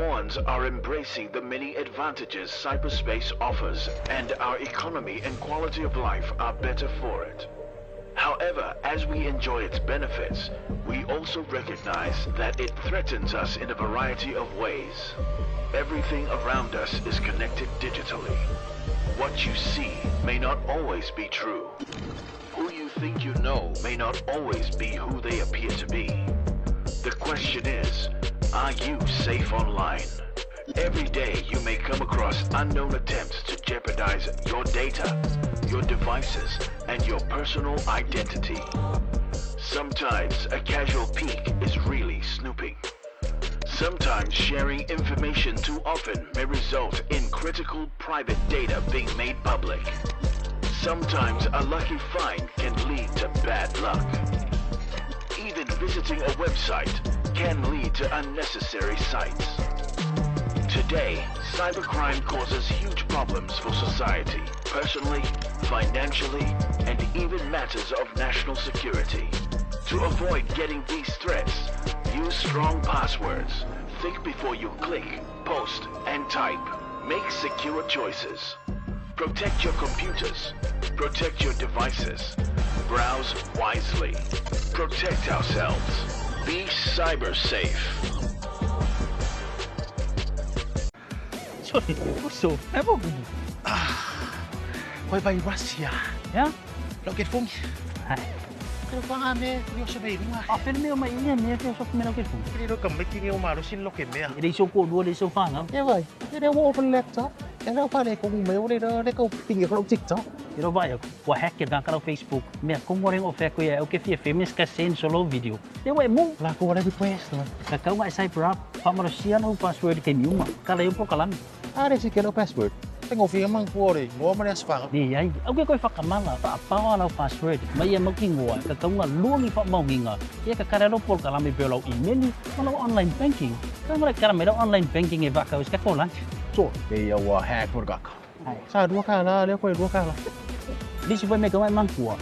Samoans are embracing the many advantages cyberspace offers, and our economy and quality of life are better for it. However, as we enjoy its benefits, we also recognize that it threatens us in a variety of ways. Everything around us is connected digitally. What you see may not always be true. Who you think you know may not always be who they appear to be. The question is, are you safe online? Every day you may come across unknown attempts to jeopardize your data, your devices, and your personal identity. Sometimes a casual peek is really snooping. Sometimes sharing information too often may result in critical private data being made public. Sometimes a lucky find can lead to bad luck. Even visiting a website can lead to unnecessary sites. Today, cybercrime causes huge problems for society, personally, financially, and even matters of national security. To avoid getting these threats, use strong passwords. Think before you click, post, and type. Make secure choices. Protect your computers. Protect your devices. Browse wisely. Protect ourselves. Be cyber safe. Sorry, uso, e mo kubu. Koe vai Russia. Ya? Lau ke fongi. Hai. Ke whanga me, ni o se mei runga. A pele mea mai ia mea ke so mea ke fongi. Ke ro ka meki ni o maro sin lo ke mea. E rei so ko lua le so whanga. E vai, e re wo open laptop. E rau whare ko me o re re ko pingi ko TikTok. E ro vai ua hack ke karo Facebook. Mea kongo rengo o whako ia au ke fia feminist ka send solo video. Le ua e mu. La ko wale request. Ka kau ngai cyber up. Whamaro sia no password ke miuma. Ka leo po kalami. Are si ke no password. Tengo fia mang kuore, ngoa mane asfanga. Ni ai, au ke koe whakamala, wha apawa lau password. Mai ia mau ki ngoa, ka kaunga luangi wha maunginga. Ia ka kare ro pol kalami pe lau email, ma lau online banking. Ka mara kara mai lau online banking e waka us ka kola. So, e ia ua hack por kaka. Sa dua kala, leo koe dua kala. Lisi foi me ka mai mangkua.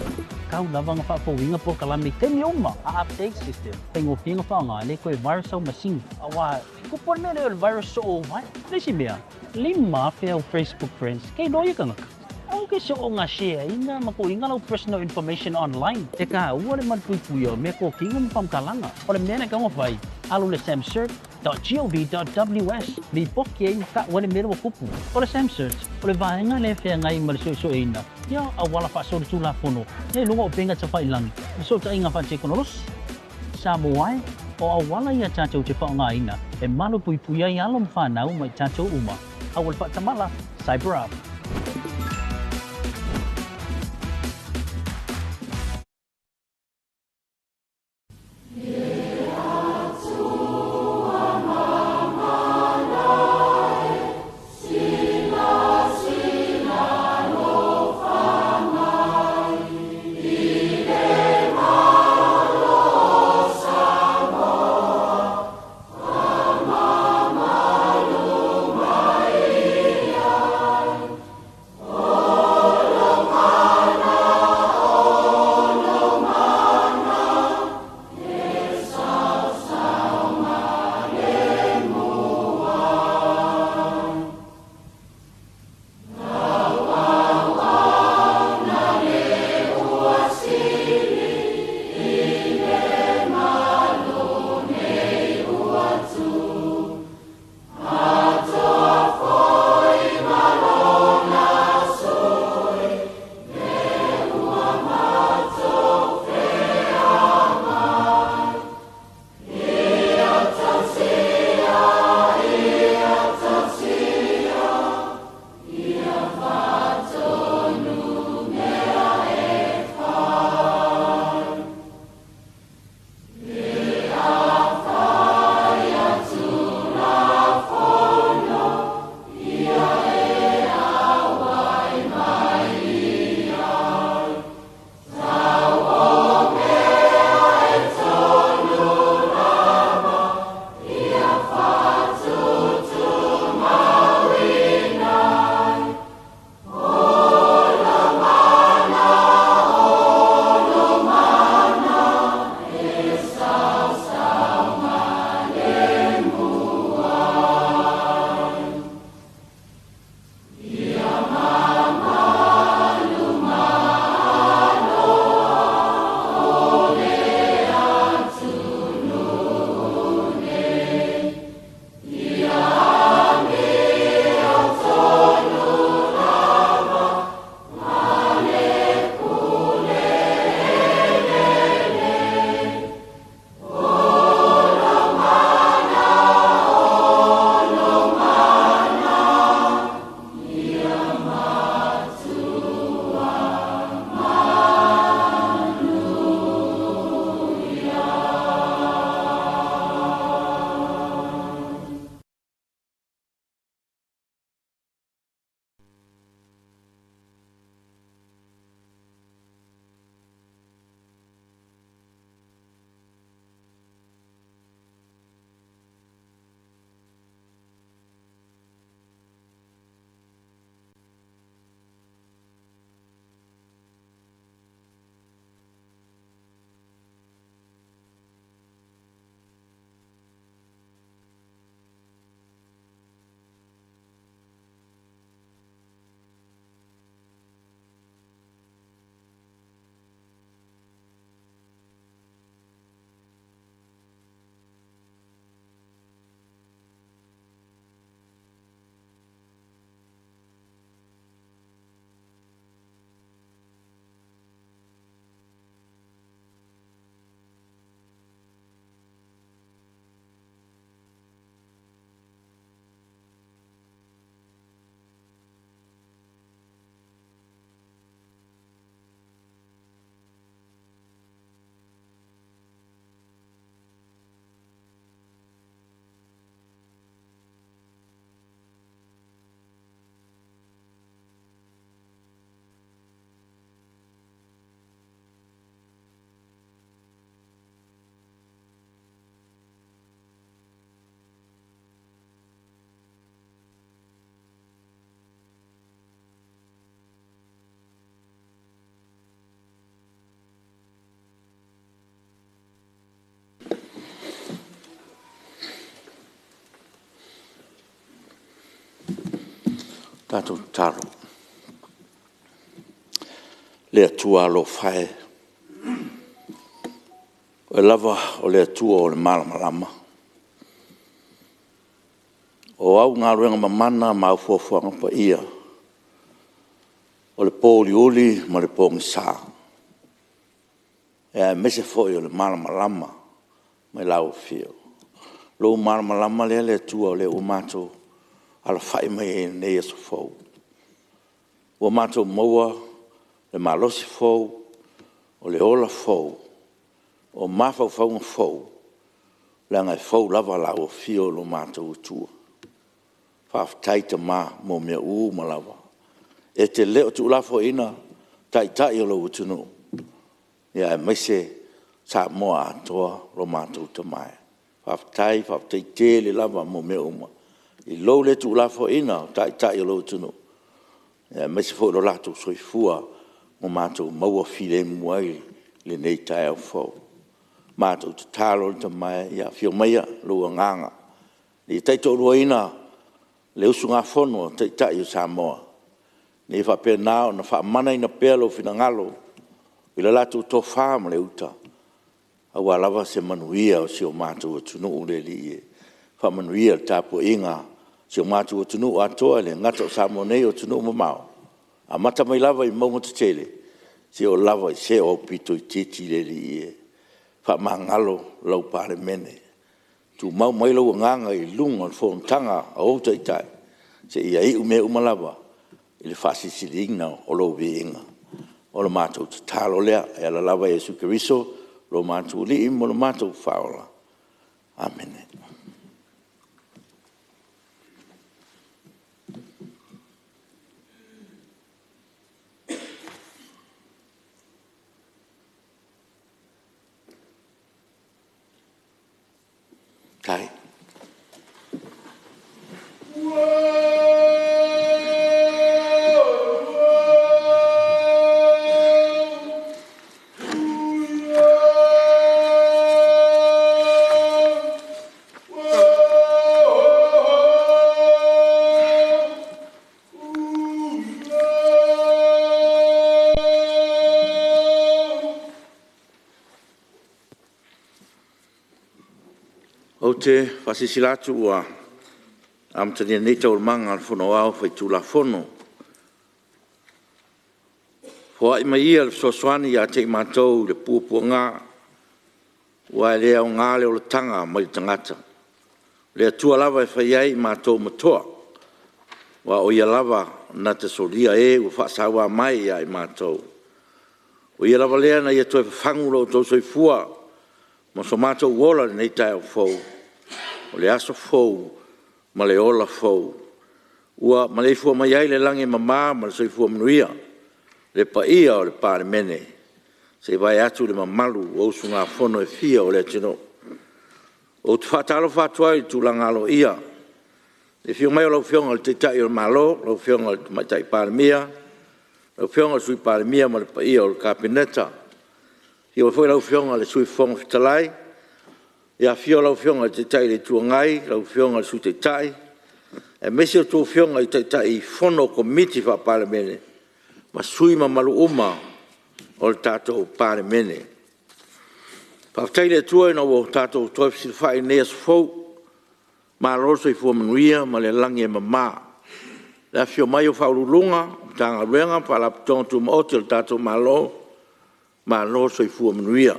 Kau lava nga whaafouinga pol kalami te mi uma a update system. Pengo pinga whaanga le koe virus au machine. Awa, ko pol me le virus o vai. Lisi mea, lima whea Facebook friends, kei loia kangaka. Au ke so o ngā share inga ma ko inga lau personal information online. Te ka ua le man pui pui o me ko kinga mpam kalanga. O le mea na kaunga whai, alu le samcert.gov.ws li poki ai ka ua le mea wa kupu. O le SAMCERT, o le vaenga le whea ngai ma le so so ina. Ia a wala wha so le tūla fono. Nei lunga o penga ta whai langi. Le so ta inga wha te konoros. Samoa o a wala ia tātou te whaonga ina. E malu pui pui ai alo mwhanau mai tātou uma. A wala whatamala, cyber up. Tatou tatalo. Le Atua alofa e, o Oe lava o le Atua o le malamalama. O au galuega mamana ma au fuafuaga paia, o le po uliuli ma le pogisa, aemaise foi o le malamalama mai lau Afio. Lou malamalama lea le Atua o lea ua matou alafai mai ai i lenei aso fou, ua matou maua le malosi fou, o le ola fou, o mafaufauga fou, leaga e fou lava lau afio i lo matou Atua. Faafetai Tama mo mea uma lava. E te le o tuulafoaiina Taitai o lou atunuu, aemaise Samoa atoa lo matou Tama e. Faafetai faafetai tele lava mo mea uma i lou le tuulafoaiina o Taitai o lou atunuu, aemaise foi lo latou soifua ua matou maua filemu ai i lenei taeao fou. Matou tatalo le Tama e, ia afio maia lou Agaga ia taitoaluaina le usugafono a Taitai o Samoa, ina ia faapena ona faamanaina pea lou finagalo i le latou tofa ma le uta, aua lava se manuia o si o matou atunuu le Alii e. Faamanuia i le tapuaiga a si o matou atunuu atoa, e le gata o Samoa nei o atunuu mamao, amata mai lava i mauga tetele seia oo lava i se aupito itiiti le Alii e. Faamagalo lau Palemene, tumau mai lou Agaga i luga o le fonotaga a ou Taitai seia iu mea uma lava i le faasilisiliina o lou viiga. O le matou tatalo lea e ala lava ia Iesu Keriso lo matou Alii ma lo matou Faaola. Amene. Ou te faasilasila atu ua amatalia nei Taualumaga a le Fono Aoao Faitulafono. Foai mai ia le fesoasoani ia te i matou i le puapuaga, aua e le aoga le olataga mai le tagata. O le Atua lava e fai ai i matou ma toa, aua o Ia lava na te solia e ua faasaua mai ia i matou. O Ia lava lea na ia toe fafagu lo outou soifua ma so matou ola i lenei taeao fou, o le aso fou ma le ola fou ua maleifua mai ai i le lagi e mama ma le soifua manuia le paia o le Palemene, se i vae atu le mamalu o usugafono e fia o le atunuu. Ou te faatalofa atu ai i le tulaga aloaia i le afio mai o lau Afioga i le Taitai o le Malo lau Afioga i le Tamaitai Palemia, lau Afioga i le Sui Palemia ma le paia o le Kapeneta. Afio foi lau Afioga i le Sui Fofoga Fetalai, afio lau Afioga i le Taitai o le Itu Agai, lau Afioga i le Sui Taitai aemaise a outou Afioga i Taitaifono o Komiti Faa-Palemene ma sui usufono mamalu uma o le tatou Palemene. Faafetai i le Atua ina ua tatou toe fesilafai i lenei aso fou, malo le soifua manuia ma le lagi e mama. I le afifio mai o Ofisa Sili o Pulega o Matagaluega ma Faalapotopotoga Tumaoti a le tatou Malo, malo le soifua manuia.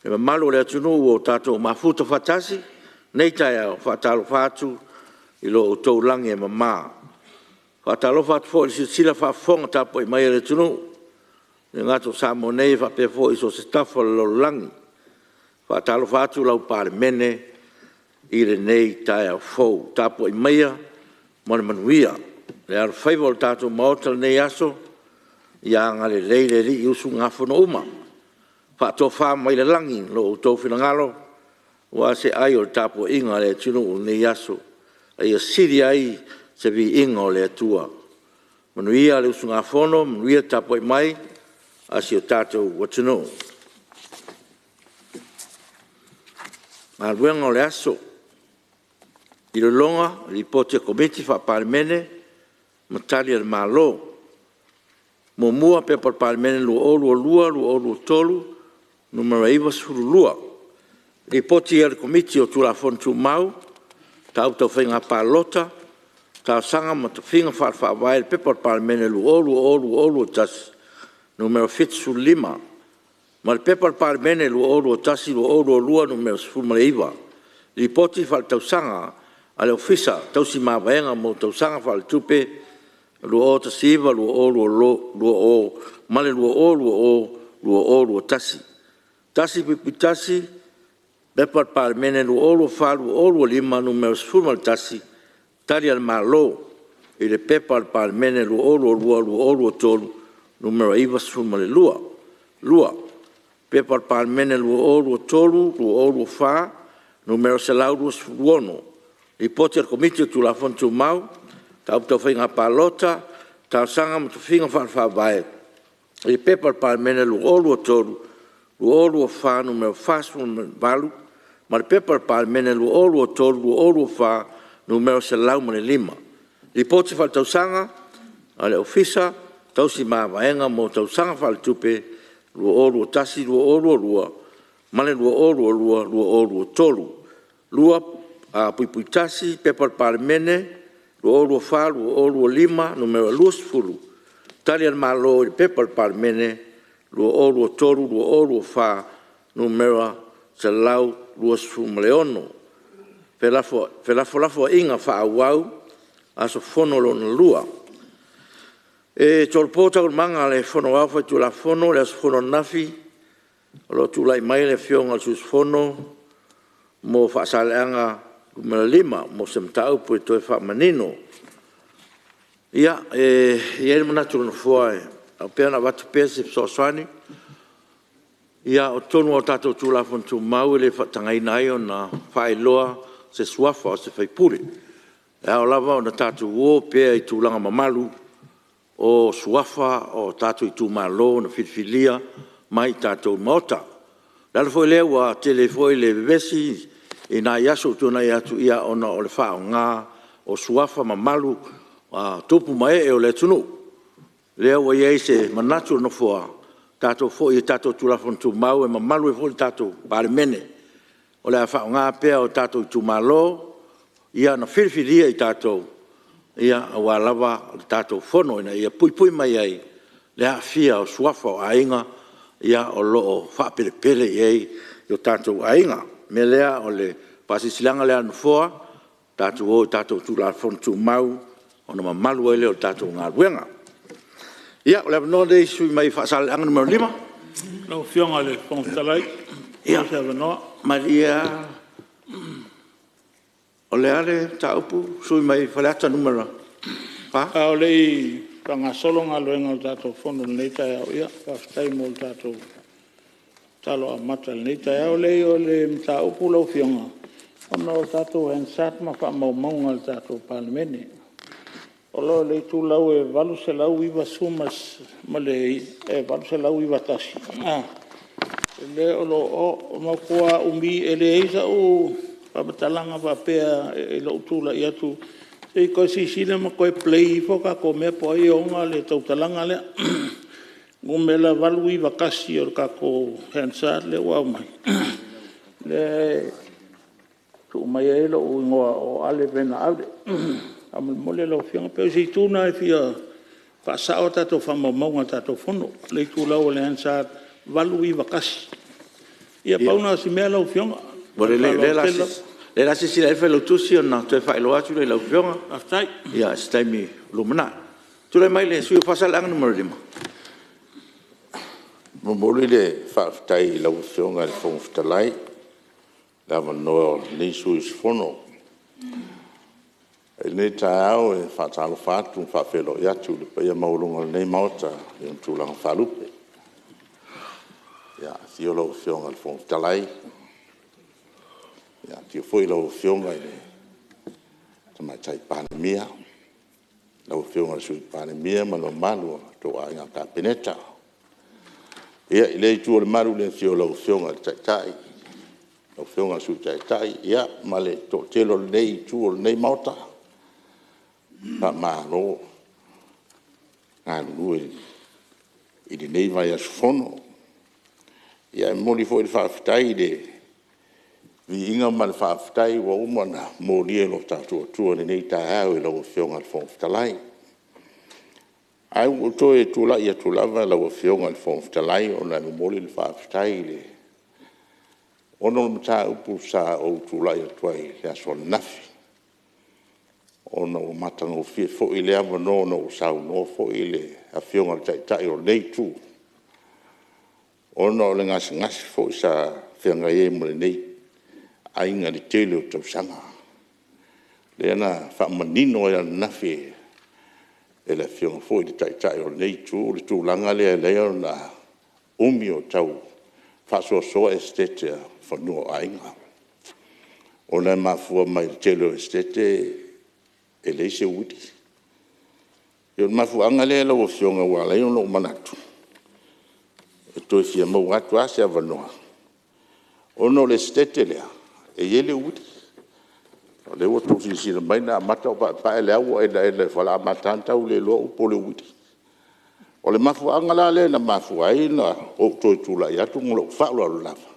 Le mamalu o le atunuu ua tatou mafuta faatasi i lenei taeao, e faatalofa atu i lo outou lagi e mama. E faatalofa atu foi i le silasila faafofoga tapuai mai a le atunuu, e le gata o Samoa nei ae faapea foi i so o se tafa o le lalolagi. E faatalofa atu lau Palemene i lenei taeao fou, tapuai maia ma le manuia. Le alofaiva o le tatou Maota i lenei aso, ia agalelei le Alii i usugafono uma, faatofa mai le lagi lo outou finagalo aua se ai o le tapuaiga a le atunuu i lenei aso, a ia sili ai se viiga o le Atua. Manuia le usugafono, manuia le tapuai mai a si o tatou atunuu. Galuega o le Aso. E tolopo Taualumaga a ma Tali a le Malo. 1. P.P.2022/2023 Nu.92, Lipoti a le Komiti o Tulafono Tumau, Mataupu Tau Faiga Palota, Talosaga ma Tofiga Faale-Faavae i le P.P.2020/2021 Nu.75 ma le P.P.2021/2022 Nu.19, Lipoti Faaletausaga a le Ofisa Tausi Mavaega mo le Tausaga Faaletupe 2019/2020 ma le 2020/2021; 1.1. P.P.2024/2025 Nu.11, Tali a le Malo i le P.P.2022/2023 Nu.92. 2. P.P.2023/2024 Nu.126, Lipoti a le Komiti o Tulafono Tumau, Mataupu Tau Faiga Palota, Talosaga ma Tofiga Faale-Faavae i le P.P.2023/2024 Nu.48 ma le P.P.2023/2024 Nu.105, Lipoti Faaletausaga a le Ofisa Tausi Mavaega mo le Tausaga Faaletupe 2021/2022 ma le 2022/2023. 2.1 P.P.2024/2025 Nu.20, Tali a le Malo i le P.P.2023/2024 Nu.126, Felafolafoaiga Faaauau aso Fono lona lua. E tolopo Taualumaga a le Fono Aoao Faitulafono i le aso fono ananafi o lo o tulai mai le Afioga i le sui usufono mo Faasaleleaga 5 mo se mataupu e toe faamanino. Ia, e i ai le manatu o le Nofoa e ao pea ona avatu pea se fesoasoani. Ia, o totonu lava o tatou Tulafono Tumau e le faatagaina ai ona faailoa se suafa o se sui usufono. E ao lava ona tatou o pea i tulaga mamalu o suafa o tatou itumalo na filifilia mai i tatou Maota. O le ala foi lea ua tele ai foi le vevesi i nai aso ua tuanai atu ona o le faaaoga o suafa mamalu o tupu ma ee o le atunuu. Lea ua i ai se manatu o le Nofoa, tatou foi i tatou Tulafono Tumau e mamalu ai foi le tatou Palemene. O le a faaaoga pea o tatou itumalo na filifilia i tatou aua lava le tatou Fono ina ia puipui mai ai le aafia o suafa o aiga o lo o faapelepele i ai o tatou aiga. O le mea lea o le faasilasilaga lea a le Nofoa, tatou o i tatou Tulafono Tumau ona mamalu ai lea o le tatou galuega. Ia, o le avanoa lenei i le sui usufono mai Faasaleleaga 5. Lau Afioga i le Fofoga Fetalai pe maua se avanoa. Malie lava, o le a le mataupu le sui usufono mai Faleata 4? A o le i faagasolo galuega o le tatou Fono i lenei taeao, ia faafetai mo le tatou tatalo amata i lenei taeao. Leai o le mataupu lau Afioga, ona o le tatou Hansard ma faamaumauga a le tatou Palemene. O lo o i le itulau e 890 ma le 891 lea o lo o matua umi e leai sau faamatalaga faapea i lou tulai atu. Se i toe silasila ma toe play ifo tatou mea po o ai e ona le tautalaga lea. Numera 891 o le tatou Hansard lea ua aumai, lea e tuu mai ai lou igoa o Ale Vena Ale. Faamolemole lau Afioga, pei o se itu lena e fia faasao a tatou faamaumauga o le tatou Fono, le itulau o le Hansard 891. Ia pau lena o si mea lau Afioga. Ua lelei o lea o le a silasila i ai le Failautusi ona toe faailoa atu lea i lau Afioga i se taimi o lumanai. Tulai mai le sui usufono mo Faasaleleaga 5. E momoli le faafetai i lau Afioga i le Fofoga Fetalai i le avanoa o lenei sui usufono. I lenei taeao e faatalofa atu ma faafeiloai atu i le paia maualuga o lenei Maota i ona tulaga faalupe. Afio lau Afioga i le Fofoga Fetalai, afio foi lau Afioga i le Tamaitai Palemia, lau Afioga i le Sui Palemia ma le mamalu o le tou Aiga Kapeneta. Ia, i lea itu o le malu i le afio o lau Afioga i le Taitai, lau Afioga i le Sui Taitai ma le toatele o lenei itu o lenei Maota, faamalo galulue i lenei vaiaso fono. E momoli foi le faafetai i le viiga ma le faafetai ua uma ona molia e lo tatou Atua i lenei taeao i lau Afioga i le Fofoga Fetalai. Ae ua ou toe tulai atu lava lau Afioga i le Fofoga Fetalai ona e momoli le faafetai ona o le mataupu sa ou tulai atu ai i le aso ananafi, ona ua matagofie foi lea avanoa ina ua saunoa foi le Afioga i le Taitai o lenei Itu, ona o le gasegase foi sa feagai ai ma lenei aiga i le tele o tausaga. Lea na faamanino ai ananafi e le Afioga foi i le Taitai o lenei Itu le tulaga lea e ala ai ona umi o tau faasoasoa esetete o fanua o aiga, ona e mafua mai i le tele o esetete e leai se uili. O le mafuaaga lea lau Afioga ua ala ai ona ou manatu e toe fia maua atu lava se avanoa, ona o le Esetete lea, e i ai le uili. O lea ua outou silasila mai na amata ona ou paepae, o lea ua elaela o le a amata lava ona tau le iloa upu o le uili. O le mafuaaga la lea na mafua ai ona ou toe tulai atu ma lou faaaloalo lava,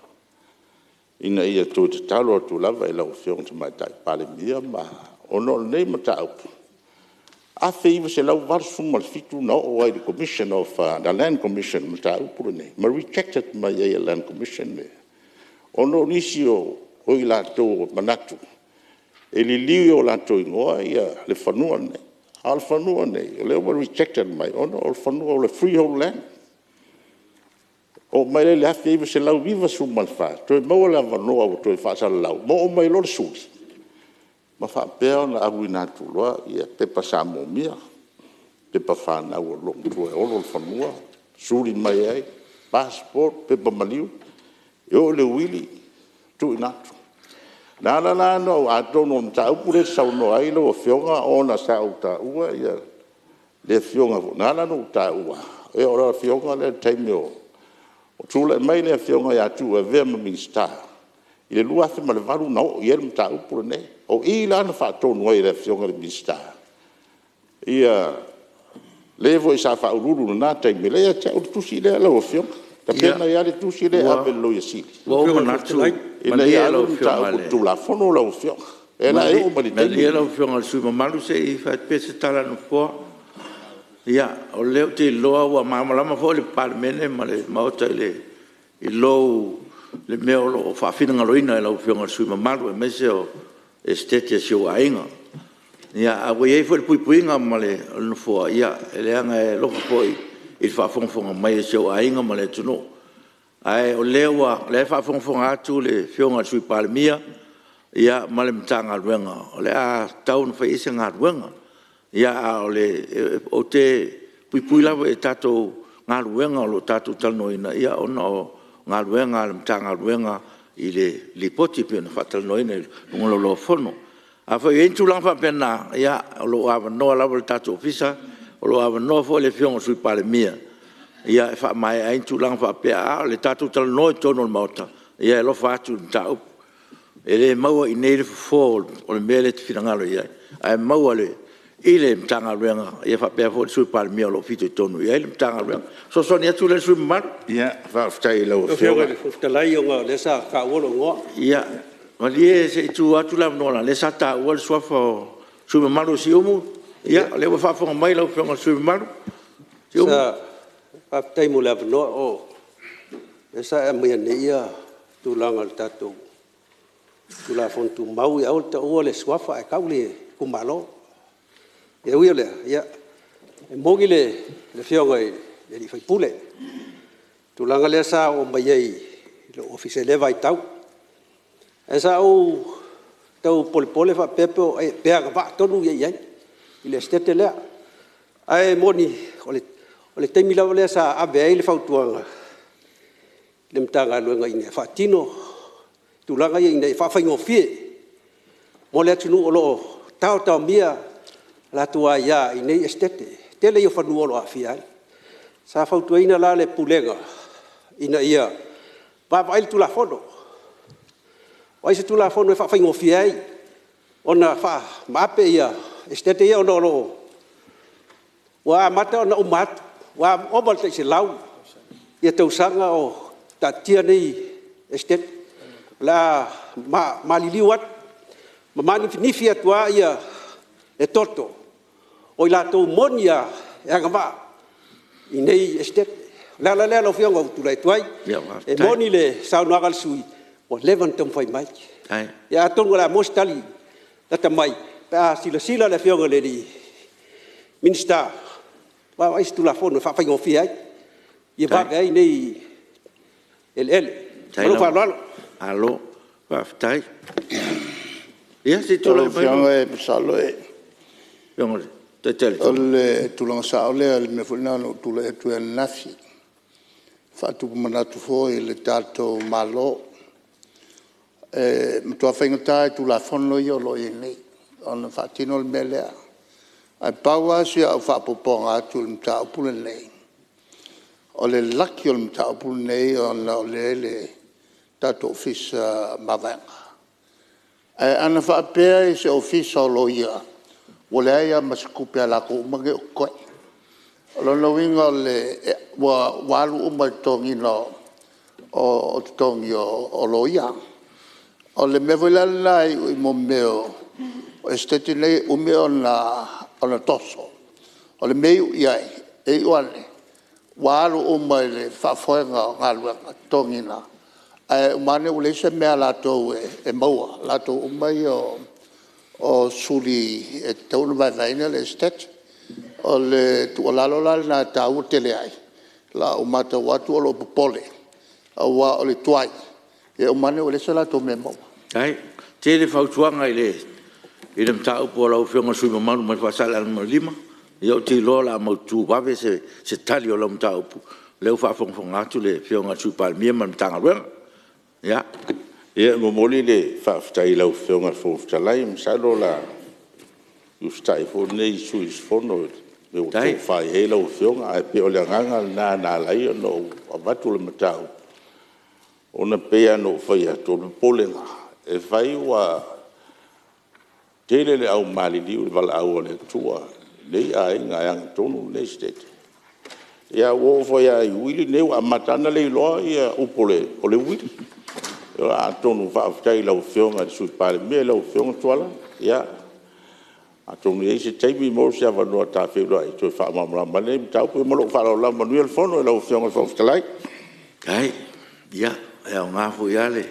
ina ia toe tatalo atu lava i lau Afioga i le Tamaitai Palemia ona o lenei mataupu, 1987 na oo ai i le Commission of the Land Commission le mataupu lenei, ma rejected mai ai e le Land Commission ona o nisi o i latou ua manatu e liliu i o latou igoa le fanua lenei. A o le fanua lenei, o lea ua rejected mai ona o le fanua o le freehold land. Oo mai lea i le 1994, toe maua le avanoa ua toe faasalalau, ma oo mai loa le suli ma faapea ona auina atu loa pepa sa moomia, pepa fanau a le loomatua e olo le fanua, suli mai ai passport, pepa maliu, e oo i le uili, tuuina atu. Na ala la ona ou… atonu o le mataupu lea e te saunoa ai lau Afioga ona sa ou taua le Afioga foi, na ala ona ou taua, o le Afioga lea i le taimi o tulai mai le Afioga ia Tuuu e avea ma Minisita i le 2008 na oo i ai le mataupu lenei. O i la na faatonu ai e le Afioga i le Minisita le foi sa faauluulu i lena taimi, o lea e ia te au le tusi lea lau Afioga, e tapena ai lava le tusi lea e ave i le Loia Sili Ua ou manatu, ina ia alu le mataupu i le Tulafono lau Afioga, lea la e oo mai i le taimi Malie lenei. lau Afioga i le sui usufono mamalu se i fai atu pea se tala a le Nofoa. Ia, o lea ou te iloa ua malamalama foi le Palemene ma le Maota i le mea o lo o faafinagaloina e lau Afioga i le sui usufono mamalu aemaise o le Esetete a si ou aiga. Ae ua i ai foi le puipuiga a le Nofoa, leaga e alofa foi i le faafogafoga mai a si ou aiga ma le atunuu. Ae o lea e faafogafoga atu le Afioga i le Sui Palemia ma le Matagaluega o le a tatau ona fai i ai se galuega. Ae ou te puipui lava i a tatou galuega o lo o tatou talanoaina ona o galuega a le Matagaluega i le Lipoti e pei ona faatalanoaina i luga o le Laulau-a-Fono. Afai o i ai ni tulaga faapena, ia o lo o avanoa lava le tatou Ofisa, o lo o avanoa foi le Afioga i le Sui Palemia e faamaea ai ni tulaga faapea. A o le tatou talanoa i totonu o le Maota, ia e alofa atu i le mataupu. E le maua i inei le fofo o le mea lea e te finagalo i ai, ae maua i le Matagaluega faapea foi le Sui Palemia o lo o fitoitonu i ai le Matagaluega. O le fesoasoani atu lea i le sui usufono mamalu. Faafetai i lau Lau Afioga i le Fofoga Fetalai ona o lea sa taua lou igoa. Ia, malie se i tuu atu le avanoa leaga o lea sa taua le suafa o le sui usufono mamalu o Siumu. Ia o lea ua faafofoga mai lau Afioga i le sui usufono mamalu Siumu. Faafetai mo le avanoa. O lea sa e aumaia nei tulaga o le tatou Tulafono Tumau, ia aua le taua le suafa ae tau le itumalo. Ae ui i lea, ia e moni le Afioga i le sui usufono i le tulaga lea sa oo mai ai i lou ofisa i lea vaitau. Ae sa ou tau polepole faapea pe agavaa tonu ia i ai i le Esetete lea. Ae moni o le taimi lava lea sa ave ai le fautuaga i le Matagaluega ina ia faatino tulaga ia ina ia faafaigofie mo le atunuu o lo o taotaomia a latou aia i nei Esetete. O le tele ia o fanua o lo o aafia ai. Sa fautuaina la le Pulega ina ia vaavaai le Tulafono. O ai se Tulafono e faafaigofie ai ona faamaape Esetete ia ona o lo o Ua amata ona uma atu, ua ova i le tai 100 tausaga o taatitia nei Esetete. O le a maliliu atu ma manifinifi atu lava le toto o i latou moni lava e agavaa i nei Esetete. O le ala lea lau Afioga ua ou tulai atu ai. E moni le saunoaga a le sui usufono ua leva ona taumafai mai. Ia atonu o le a maua se tali lata mai pe a silasila le Afioga i le Minisita e vaavaai i se Tulafono e faafaigofie ai, ia vave ai nei eleele. Ma lou faaaloalo. Malo faafetai. Ia se i tulai mai lau Afioga masalo i le Taitai o le tulaga sao lea i le mea foi lena na ou tulai atu ai ananafi, e faatupu manatu foi i le tatou Malo. E matua faigata lava i Tulafono ia o lo o i ai nei ona faatino le mea lea. Ae pau lava si au faaopoopoga atu i le mataupu lenei, o le laki o le mataupu lenei ona o lea e i le tatou Ofisa Mavaega. Ae ana faapea i se Ofisa o Loia ua leai lava ma se tupe a latou uma nei o totoe. O lona uiga ua alu uma i le totogiina o totogi o loia. O le mea foi la lena e iu i mea o Esetete nei e umi ona toso, o le mea e iu i ai, e iu ane ua alu uma i le faafoega o galuega totogiina, ae uma ane ua leai se mea a latou e maua, latou uma ia o suli e tatau ona vaevaeina le Esetete. O le tuualalo la lena e taua tele ai lau maitau atu o lou popole aua o le tuai, ia uma ane ua leai se latou mea e maua. Faafetai. E tele fautuaga i le mataupu a lau Afioga i le sui usufono mamalu mai Faasaleleaga 5. Ia ou te iloa o le a mautu vave se tali o lau mataupu, o lea ua faafogafoga atu le Afioga i le Sui Palemia ma le Matagaluega. Ia. E momoli le faafetai i lau Afioga i le Fofoga Fetalai, masalo o le a usitai foi lenei sui usufono i le mea ua tofa i ai lau Afioga. Ae pei o le agaga lena na ala ai ona ou avatu le mataupu, ona e pei lava ona ou fai atu, o le popolega, e fai ua tele le au maliliu i le valaau a le Atua i nei aiga e ana tonu nei Esetete. Ia ua oo foi lava i uili nei ua amata lava ona le iloa upu o le uili. Atonu faafetai i lau Afioga i le Sui Palemia lau Afioga Tuala, ia atonu e i ai se taimi maua se avanoa ta feiloai e toe faamalamalama ai lenei mataupu. Ia ma lou faaaloalo lava. Manuia le fono lau Afioga i le Fofoga Fetalai. Faafetai. Ia, e aoga foi lava le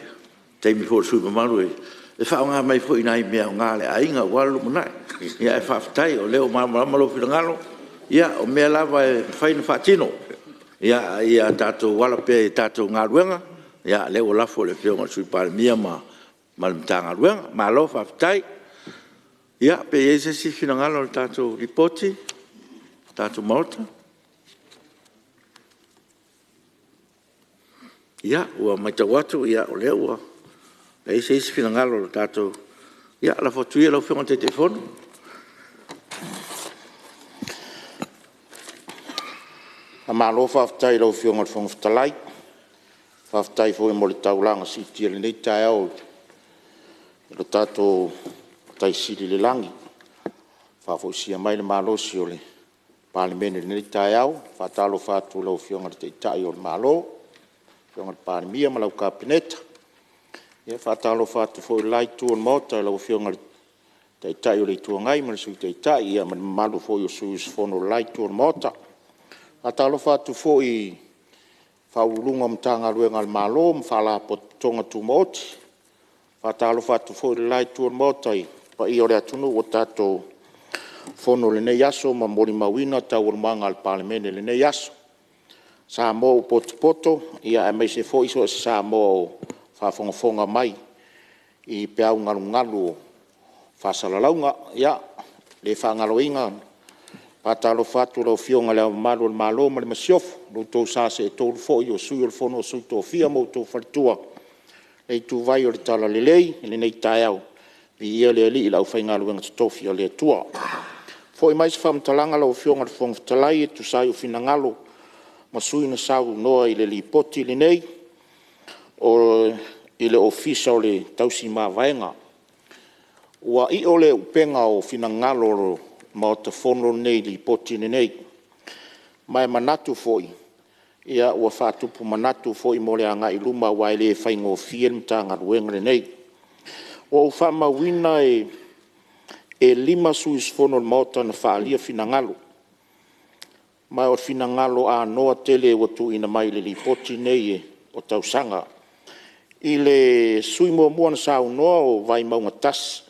taimi foi o le sui usufono mamalu e faaaoga mai foi i nai mea aoga a le aiga aua le lumanai. Ae faafetai o lea ua malamalama lou finagalo, ia o mea lava e mafai ona faatino, a ia tatou ala pea i tatou galuega, o lea ua lafo i le Afioga i le Sui Palemia ma le Matagaluega. Malo faafetai. Ia, pe i ai se isi finagalo i le tatou Lipoti le tatou Maota? Ia, ua maitau atu o lea ua leai se isi finagalo o le tatou… Ia lafo atu ia i lau Afioga i le Taitaifono. Faamalo faafetai i lau Afioga i le Fofoga Fetalai, faafetai foi mo le taulaga siitia i lenei taeao i lo tatou Matai Sili i le lagi ua faafoisia mai le malosi o le Palemene i lenei taeao. E faatalofa atu i lau Afioga i le Taitai o le Malo, lau Afioga i le Palemia ma lau Kapeneta. E faatalofa atu foi i le la itu o le Maota i lau Afioga i le Taitai o le Itu Agai ma le Sui Taitai ma le mamalu foi o sui usufono o le la itu o le Maota. E faatalofa atu foi i Ofisa Sili o Pulega o Matagaluega a le Malo ma Faalapotopotoga Tumaoti. E faatalofa atu foi i le la itu o le Maota i le paia o le atunuu ua tatou fono i lenei aso ma molimauina taualumaga a le Palemene i lenei aso. Samoa ua potopoto aemaise foi so o se Samoa o faafogafoga mai i peau galugalu o faasalalauga. Ia, e le faagaloina le faatalofa atu i lau Afioga i Le Ao Mamalu o le Malo ma le Masiofo, lo outou sa seetolu foi o Sui o le Fono a Sui Tofia ma outou Faletua, le ituvai o le Talalelei i lenei taeao, viia le Alii i le aufaigaluega totofi a le Atua. Foi mai se faamatalaga lau Afioga i le Fofoga Fetalai e tusa ai o finagalo ma sui usufono na saunoa i le Lipoti lenei i le Ofisa o le Tausi Mavaega. Ua i'o le upega o finagalo o le Maota Fono lenei i le Lipoti lenei. Ma e manatu foi, ua faatupu manatu foi mo le agai i luma aua e le faigofie le Matagaluega lenei. Ua ou faamauina e 5 sui usufono o le Maota na faaalia finagalo, ma o finagalo anoa tele ua tuuina mai i le Lipoti lenei o tausaga. I le sui usufono muamua na saunoa o Vaimauga 1,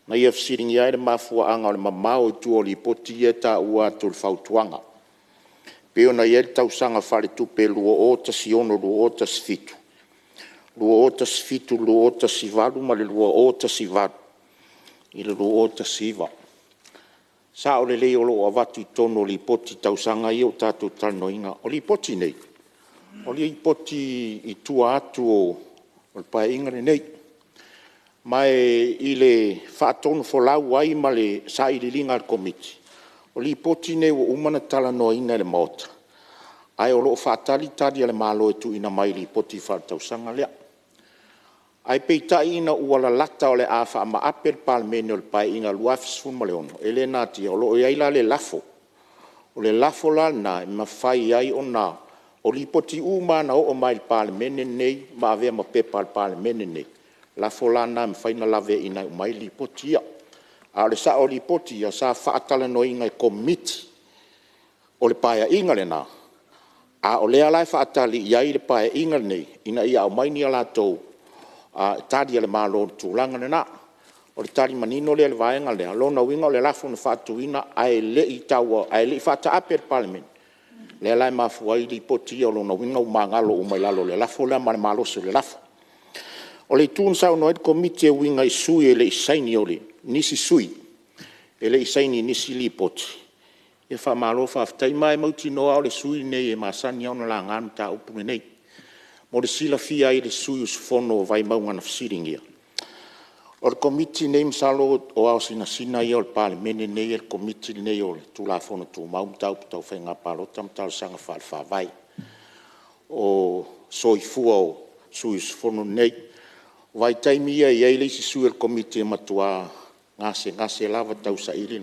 na ia fesiligia ai le mafuaaga o le mamao i tua o Lipoti ia e taua atu o le fautuaga, e pei ona i ai le tausaga faaletupe 2016/2017, 2017/2018 ma le 2018/2019. E sao lelei o lo o avatu i totonu o Lipoti i tausaga ia ua tatou talanoaina. O Lipoti nei, o Lipoti i tua atu o le Paeaiga lenei. Ma i le faatonufolau ai ma le sailiiliga a le Komiti, o Lipoti nei ua uma ona talanoaina e le Maota, ae o lo o faatali Tali a le Malo e tuuina mai i Lipoti Faaletausaga lea. Ae peitai ina ua lalata o le a faamaape le Palemene o le Paeaiga 2016, e le natia, o lo o i ai la le lafo. O le lafo la lena e mafai ai ona… O Lipoti uma lava na oo mai i le Palemene lenei ma avea ma pepa a le Palemene lenei, lafo la lena e mafai ona laveaiina uma ai Lipoti ia. A o le sao o Lipoti ia sa faatalanoaina e Komiti o le Paeaiga lena, a o lea la e faatali i ai le Paeaiga lenei ina ia aumai ni a latou Tali a le Malo i le tulaga lena. O le tali manino lea i le vaega lea. O lona uiga o le lafo na faatuina ae le i faataape e le Palemene, lea la e mafua ai Lipoti ia. O lona uiga ua magalo uma i lalo o le lafo lea ma le malosi o le lafo. O le itu na saunoa ai le Komiti e uiga i sui e le i saini, nisi sui e le i saini i nisi Lipoti, ia faamalo faafetai. Ma e mautinoa lava o le sui usufono lenei e masani lava ona laga le mataupu lenei. Mo le silafia ai e le sui usufono o Vaimauga na fesiligia, o le Komiti lenei masalo o ao sinasina ia o le Palemene lenei e le Komiti lenei o Tulafono Tumau, Mataupu Tau Faiga Palota ma Talosaga Faale-Faavae. O soifua o sui usufono nei. O vaitaimi ia e i ai le isi sui o le Komiti e matua gasegase lava tausaili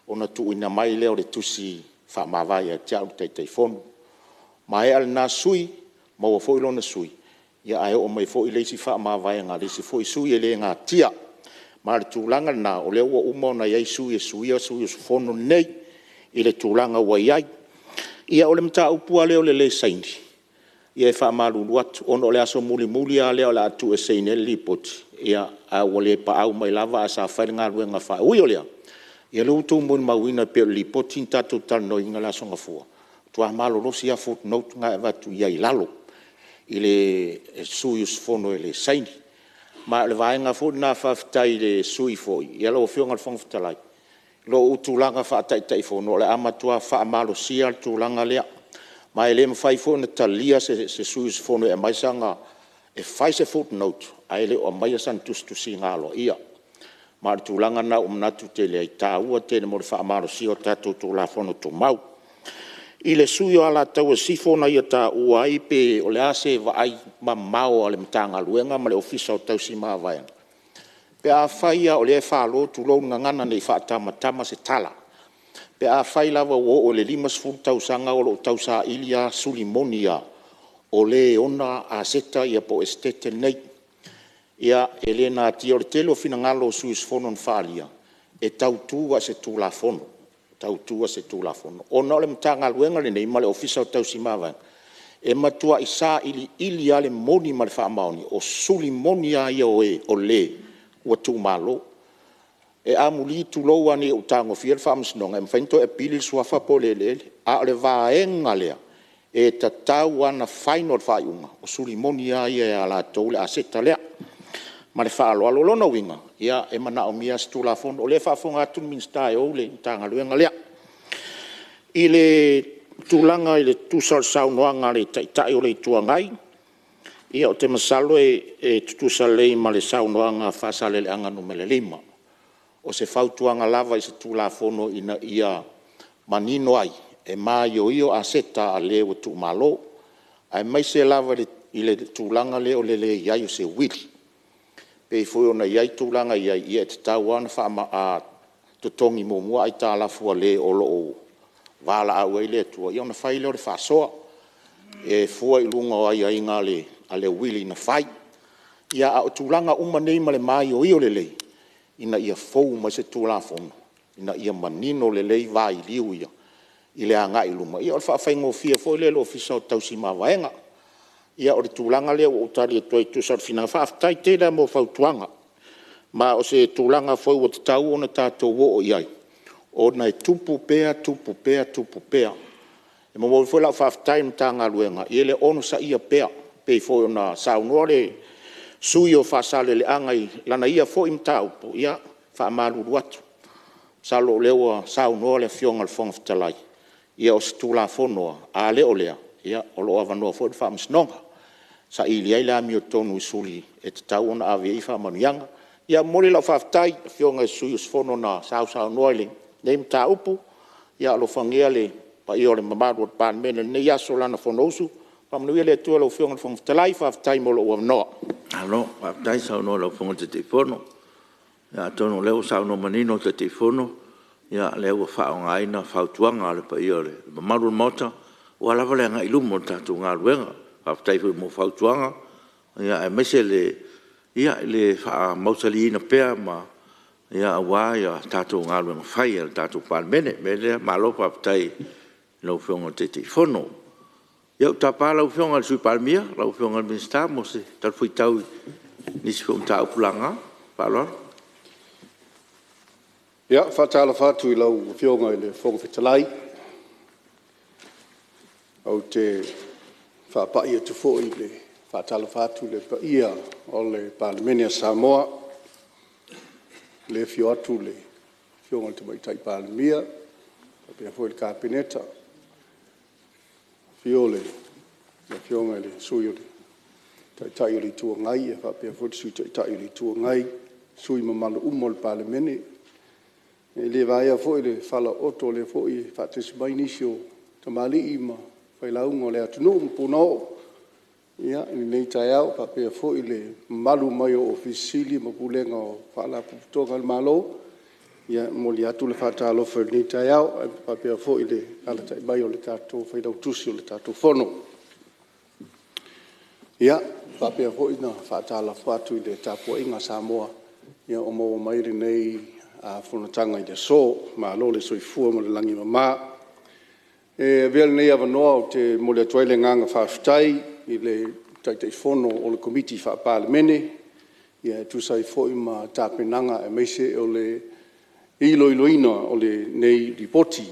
ona tuuina mai lea o le tusi faamavae ia te au le Taitaifono. Maea lena sui, maua foi lona sui, ae oo mai foi le isi faamavaega a le isi foi sui. E le natia. Ma o le tulaga lena o lea ua uma ona i ai sui e suia sui usufono nei i le tulaga ua i ai. Ia o le mataupu lava lea o le le saini, ia e faamalulu atu ona o le aso mulimuli lava lea o le a tuu e saini ai le Lipoti, ae ua le paau mai lava ae sa fai le galuega. E ui o lea, ia o lea ua outou molimauina pei o le Lipoti na tatou talanoaina i le Aso Gafua, matua malolosi lava footnote na e avatu i ai i lalo i le sui usufono e le saini. Ma o le vaega foi lena faafetai i le sui usufono foi, lau Afioga i le Fofoga Fetalai, i lou tulaga faa-Taitaifono, o le a matua faamalosia le tulaga lea, ma e le mafai foi ona talia se sui usufono e aumai sana… e fai se footnote ae le o aumaia sana tusitusiga aloaia. Ma o le tulaga lena ua manatu tele ai, e taua tele mo le faamalosia o tatou Tulafono Tumau. I le sui usufono o Alataua Sisifo na ia taua ai pe o le a se vaai mamao a le Matagaluega ma le Ofisa o Tausi Mavaega pe afai lava o lea e falo, tulou le gagana ne i faatamatama se tala, pe afai lava ua oo i le 50 tausaga o lo o tausaili lava suli moni lava o le e ona aseta po o esetete nei. Ia, e le natia, o le tele o finagalo o sui usufono na faaalia, e tau tu lava i se Tulafono, e tau tu lava i se Tulafono. Ona o le Matagaluega lenei ma le Ofisa o Tausi Mavaega, e matuai sailiili lava le moni ma le faamaoni, o suli moni lava ia o le ua tuumalo. E amuli tulou lava ne i ou tagofia le faamasinoga, e mafai ona toe apili le suafa po o le eleele. A o le vaega lea, e tatau lava ona final le faaiuga, o suli moni lava ia ia latou le aseta lea. Ma le faaaloalo. O lona uiga, e manaomia lava se Tulafono. O lea e faafofoga atu le Minisita e ou le Matagaluega lea. I le tulaga i le tusa o le saunoaga a le Taitai o le Itu Agai, ia ou te masalo e tutusa lelei ma le saunoaga a Faasaleleaga 5. O se fautuaga lava i se Tulafono ina ia manino ai, e maioio aseta a le ua tuumalo, aemaise lava i le tulaga lea o le leai o se uili. E pei foi ona i ai tulaga e i ai, e tatau lava ona totogi muamua aitalafu a le o lo o valaau ai le Atua, ia ona fai lea o le faasoa, e fua i luga o aiaiga a le uili na fai. A o tulaga uma nei ma le maioio lelei ina ia fou mai se Tulafono ina ia manino lelei vailiu ia i le agai i luma, ia o le faafaigofie foi lea i le Ofisa o Tausi Mavaega. Ia o le tulaga lea ua ou tali atu ai e tusa o le finagalo. Faafetai tele lava mo fautuaga, ma o se tulaga foi ua tatau ona tatou oo i ai, ona e tupu pea, tupu pea, tupu pea. E momoli foi lau faafetai i le Matagaluega i le onosaia pea, e pei foi ona saunoa le sui usufono mo Faasaleleaga i lana ia foi mataupu, ia e faamalulu atu, masalo o lea ua saunoa le Afioga i le Fofoga Fetalai, ia o se Tulafono lava, a le o lea, o lo o avanoa foi le Faamasinoga e saili ai le amiotonu i suli e tatau ona ave i ai faamanuiaga. Ia e momoli lau faafetai i Afioga i sui usufono na sausaunoa i lenei mataupu. Ia alofagia le paia o le mamalu o le Palemene i lenei aso i lana Fonousu. Faamanuia le Atua i lau Afioga i le Fofoga Fetalai, faafetai mo lou avanoa. Malo faafetai saunoa i lau Afioga i le Taitaifono. Ia atonu o lea ua saunoa manino le Taitaifono, o lea ua faaaogaina fautuaga a le paia o le mamalu o le Maota aua lava le agai i luma o le tatou galuega. Faafetai foi mo fautuaga aemaise le faamausaliina pea aua tatou galuega fai a le tatou Palemene. O le mea lea malo faafetai i lau Afioga i le Taitaifono. Ia ou te tapa lau Afioga i le Sui Palemia, lau Afioga i le Minisita mo se talifuaitau i nisi foi o mataupu laga. Ma le faaaloalo. E faatalofa atu i lau Afioga i le Fofoga Fetalai, ou te faapai atu foi ma faatalofa atu i le paia o le Palemene o Samoa, i le afio atu o le Afioga i le Tamaitai Palemia faapea foi le Kapeneta, afio le Afioga i le Sui Taitai o le Itu Agai faapea foi le Sui Taitai o le Itu Agai, sui usufono mamalu uma o le Palemene. E le vaea foi le falaooto o lea foi e faatasi mai nisi o tamalii ma failauga o le atunuu ma punaoo i lenei taeao, faapea foi le mamalu mai o Ofisa Sili o Pulega o Faalapotopotoga a le Malo. E momoli atu le faatalofa i lenei taeao, ae faapea foi le alaalatai mai o le tatou Failautusi o le tatou Fono. E faapea foi ona faatalofa atu i le tapuaiga a Samoa o maua mai lenei fonotaga i le aso. Malo le soifua ma le lagi e mama. E avea lenei avanoa ou te momoli atu ai le agaga faafetai i le Taitaifono o le Komiti Faa-Palemene e tusa ai foi ma tapenaga aemaise o le iloiloina o lenei Lipoti.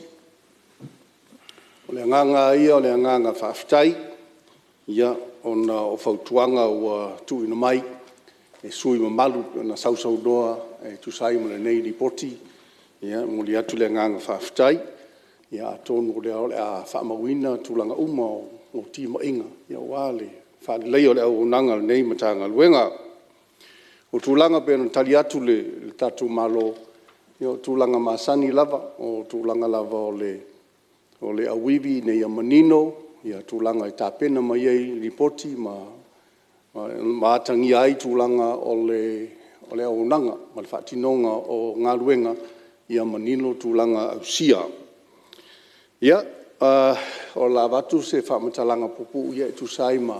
O le agaga lava ia o le agaga faafetai ona o fautuaga ua tuuina mai e sui usufono mamalu na sausaunoa e tusa ai ma lenei Lipoti. E momoli atu le agaga faafetai, atonu o lea o le a faamauina tulaga uma o timaiga aua le faaleleia o le auaunaga a lenei Matagaluega. O tulaga e pei ona tali atu le tatou Malo, ia o tulaga masani lava, o tulaga lava o le auivi ina ia manino tulaga e tapena mai ai Lipoti ma atagia ai tulaga o le auaunaga ma le faatinoga o galuega, ia manino tulaga ausia. Ia, o le a avatu se faamatalaga puupuu e tusa ai ma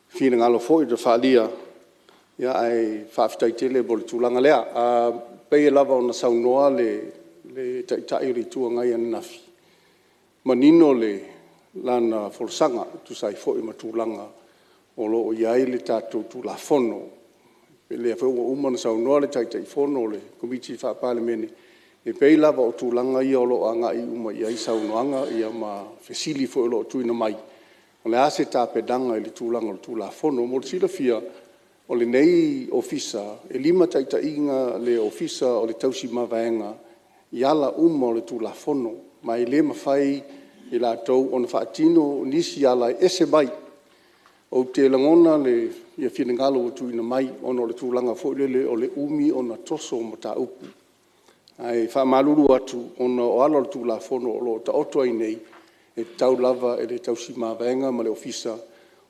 finagalo foi na faaalia, ae faafetai tele mo le tulaga lea. E pei lava ona saunoa le Taitai o le Itu Agai ananafi, manino lana folasaga e tusa ai foi ma tulaga o lo o i ai le tatou Tulafono. O lea foi ua uma ona saunoa le Taitaifono o le Komiti Faa-Palemene, e pei lava o tulaga ia o lo o agai uma i ai saunoaga ma fesili foi o lo o tuuina mai, o le a se tapenaga i le tulaga o le Tulafono. Mo le silafia, o lenei Ofisa, e limataitaiina le Ofisa o le Tausi Mavaega i ala uma o le Tulafono, ma e le mafai e latou ona faatino nisi ala e ese mai. Ou te lagona finagalo ua tuuina mai ona o le tulaga foi lele o le umi ona toso o mataupu. Ae faamalulu atu, ona o ala o le Tulafono o lo o taoto ai nei, e tatau lava i le Tausi Mavaega ma le Ofisa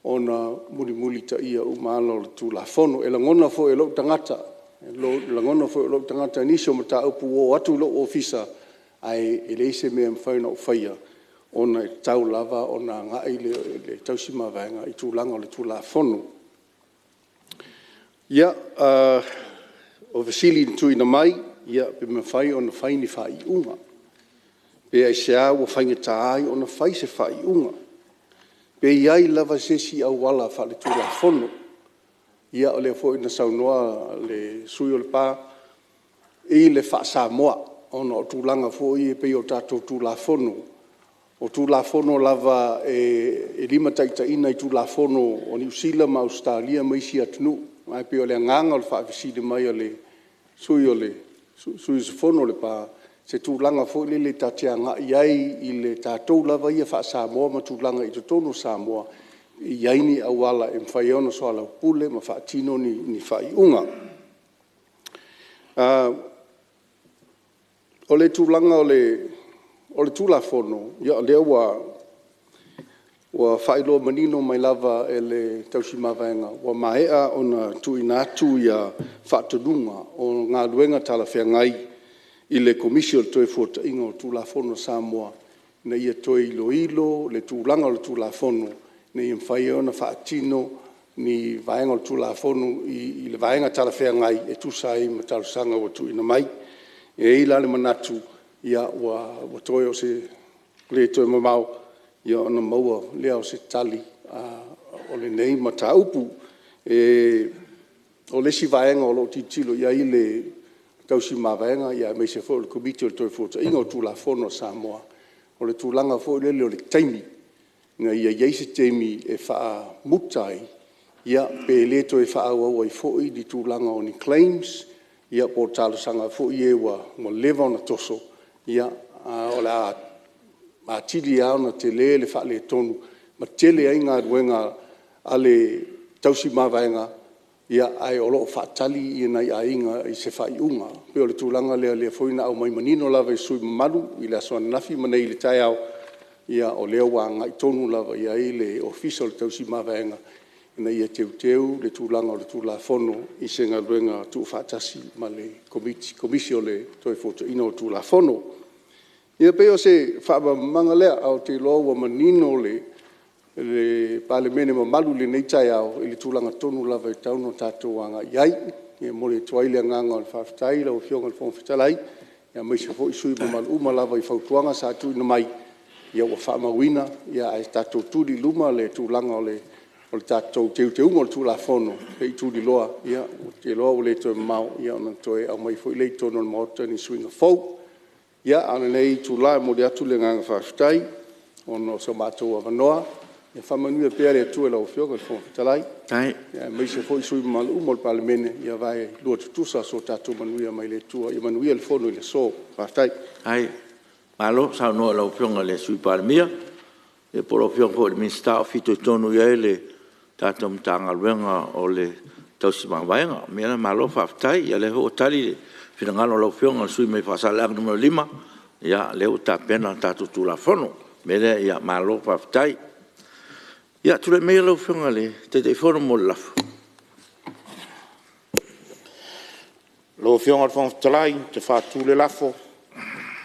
ona mulimulitaia uma ala o le Tulafono. E lagona foi e lou tagata nisi o mataupu ua oo atu i lou Ofisa, Ae e leai se mea e mafai ona ou faia, ona e tatau lava ona agai le tausi mavaega i tulaga o le Tulafono. Ia, o fesili na tuuina mai, pe mafai ona fai ni faaiuga. Pe aisea ua faigata ai ona fai se faaiuga? Pe i ai lava se isi auala faaletulafono. Ia o lea foi na saunoa le sui usufono o Lepa i le faa-Samoa, ona o tulaga foi ia pei o tatou Tulafono, o Tulafono lava e limataitaiina i Tulafono o Niu Sila ma Ausetalia ma isi atunuu. Ae pei o le agaga o le faafesili mai a le sui usufono o Lepa, se tulaga foi lele ta te agai i ai i le tatou lava ia faa-Samoa ma tulaga i totonu o Samoa, e i ai ni auala e mafai ai ona soalaupule ma faatino ni faaiuga. O le tulaga o le Tulafono, ia o lea ua faailoa manino mai lava e le tausi mavaega, ua maea ona tuuina atu faatonuga o galuega talafeagai i le Komisi o le Toefuataiga o Tulafono a Samoa, ina ia toe iloilo le tulaga o le Tulafono ina ia mafai ona faatino ni vaega o le Tulafono i le vaega talafeagai e tusa ai ma talosaga ua tuuina mai. E i ai la le manatu, ua toe o se… le toe mamao ona maua lea o se tali o lenei mataupu. O le isi vaega o lo o tilotilo i ai le tausi mavaega aemaise foi o le Komiti o le Toefuataiga o Tulafono a Samoa, o le tulaga foi lele o le taimi, ina ia i ai se taimi e faamuta ai, ia pe le toe faaauau ai foi ni tulaga o ni claims po o talosaga foi ia ua leva ona toso, ae o le a atili lava ona tele le faaletonu ma tele ai galuega a le tausi mavaega, ae o lo o faatali nai aiga i se faaiuga. E pei o le tulaga lea o lea foi na aumai manino lava e sui usufono mamalu i le aso ananafi ma nei i le taeao, o lea ua agai tonu lava i ai le Ofisa o le Tausi Mavaega ina ia teuteu le tulaga o le Tulafono i se galuega tuufaatasi ma le Komisi o le Toefuataiga o Tulafono. Ia pei o se faamalamalamaga lea, ae ou te iloa ua manino le Palemene mamalu i lenei taeao i le tulaga tonu lava e tatau ona tatou agai i ai. E momoli atu ai le agaga o le faafetai i lau Afioga i le Fofoga Fetalai, aemaise foi sui usufono mamalu uma lava i fautuaga sa tuuina mai, ua faamauina, ae tatou tuli i luma le tulaga o le tatou teuteuga o le Tulafono se i tuliloa. Ou te iloa ua le toe mamao ona toe aumai foi lea i totonu o le Maota ni suiga fou. Ia, a o lenei itula e momoli atu le agaga faafetai ona o so matou avanoa. Ia faamanuia pea le Atua i lau Afioga i le Fofoga Fetalai, aemaise foi sui usufono mamalu uma o le Palemene, ia vaelua tutusa so tatou manuia mai le Atua. Ia manuia le fono i le aso. Faafetai. Malo saunoa i lau Afioga i le Sui Palemia, ia po o lau Afioga foi i le Minisita o fitoitonu i ai le tatou Matagaluega o le Tausi Mamaavega. O le mea lea, malo faafetai, o lea foi ua tali le finagalo o lau Afioga i le sui usufono mai Faasaleleaga 5, o lea ua tapena le tatou Tulafono. O le mea lea, ia malo faafetai. Ia, tulai maia lau Afioga i le Taitaifono mo le lafo. Lau Afioga i le Fofoga Fetalai ou te faatu le lafo,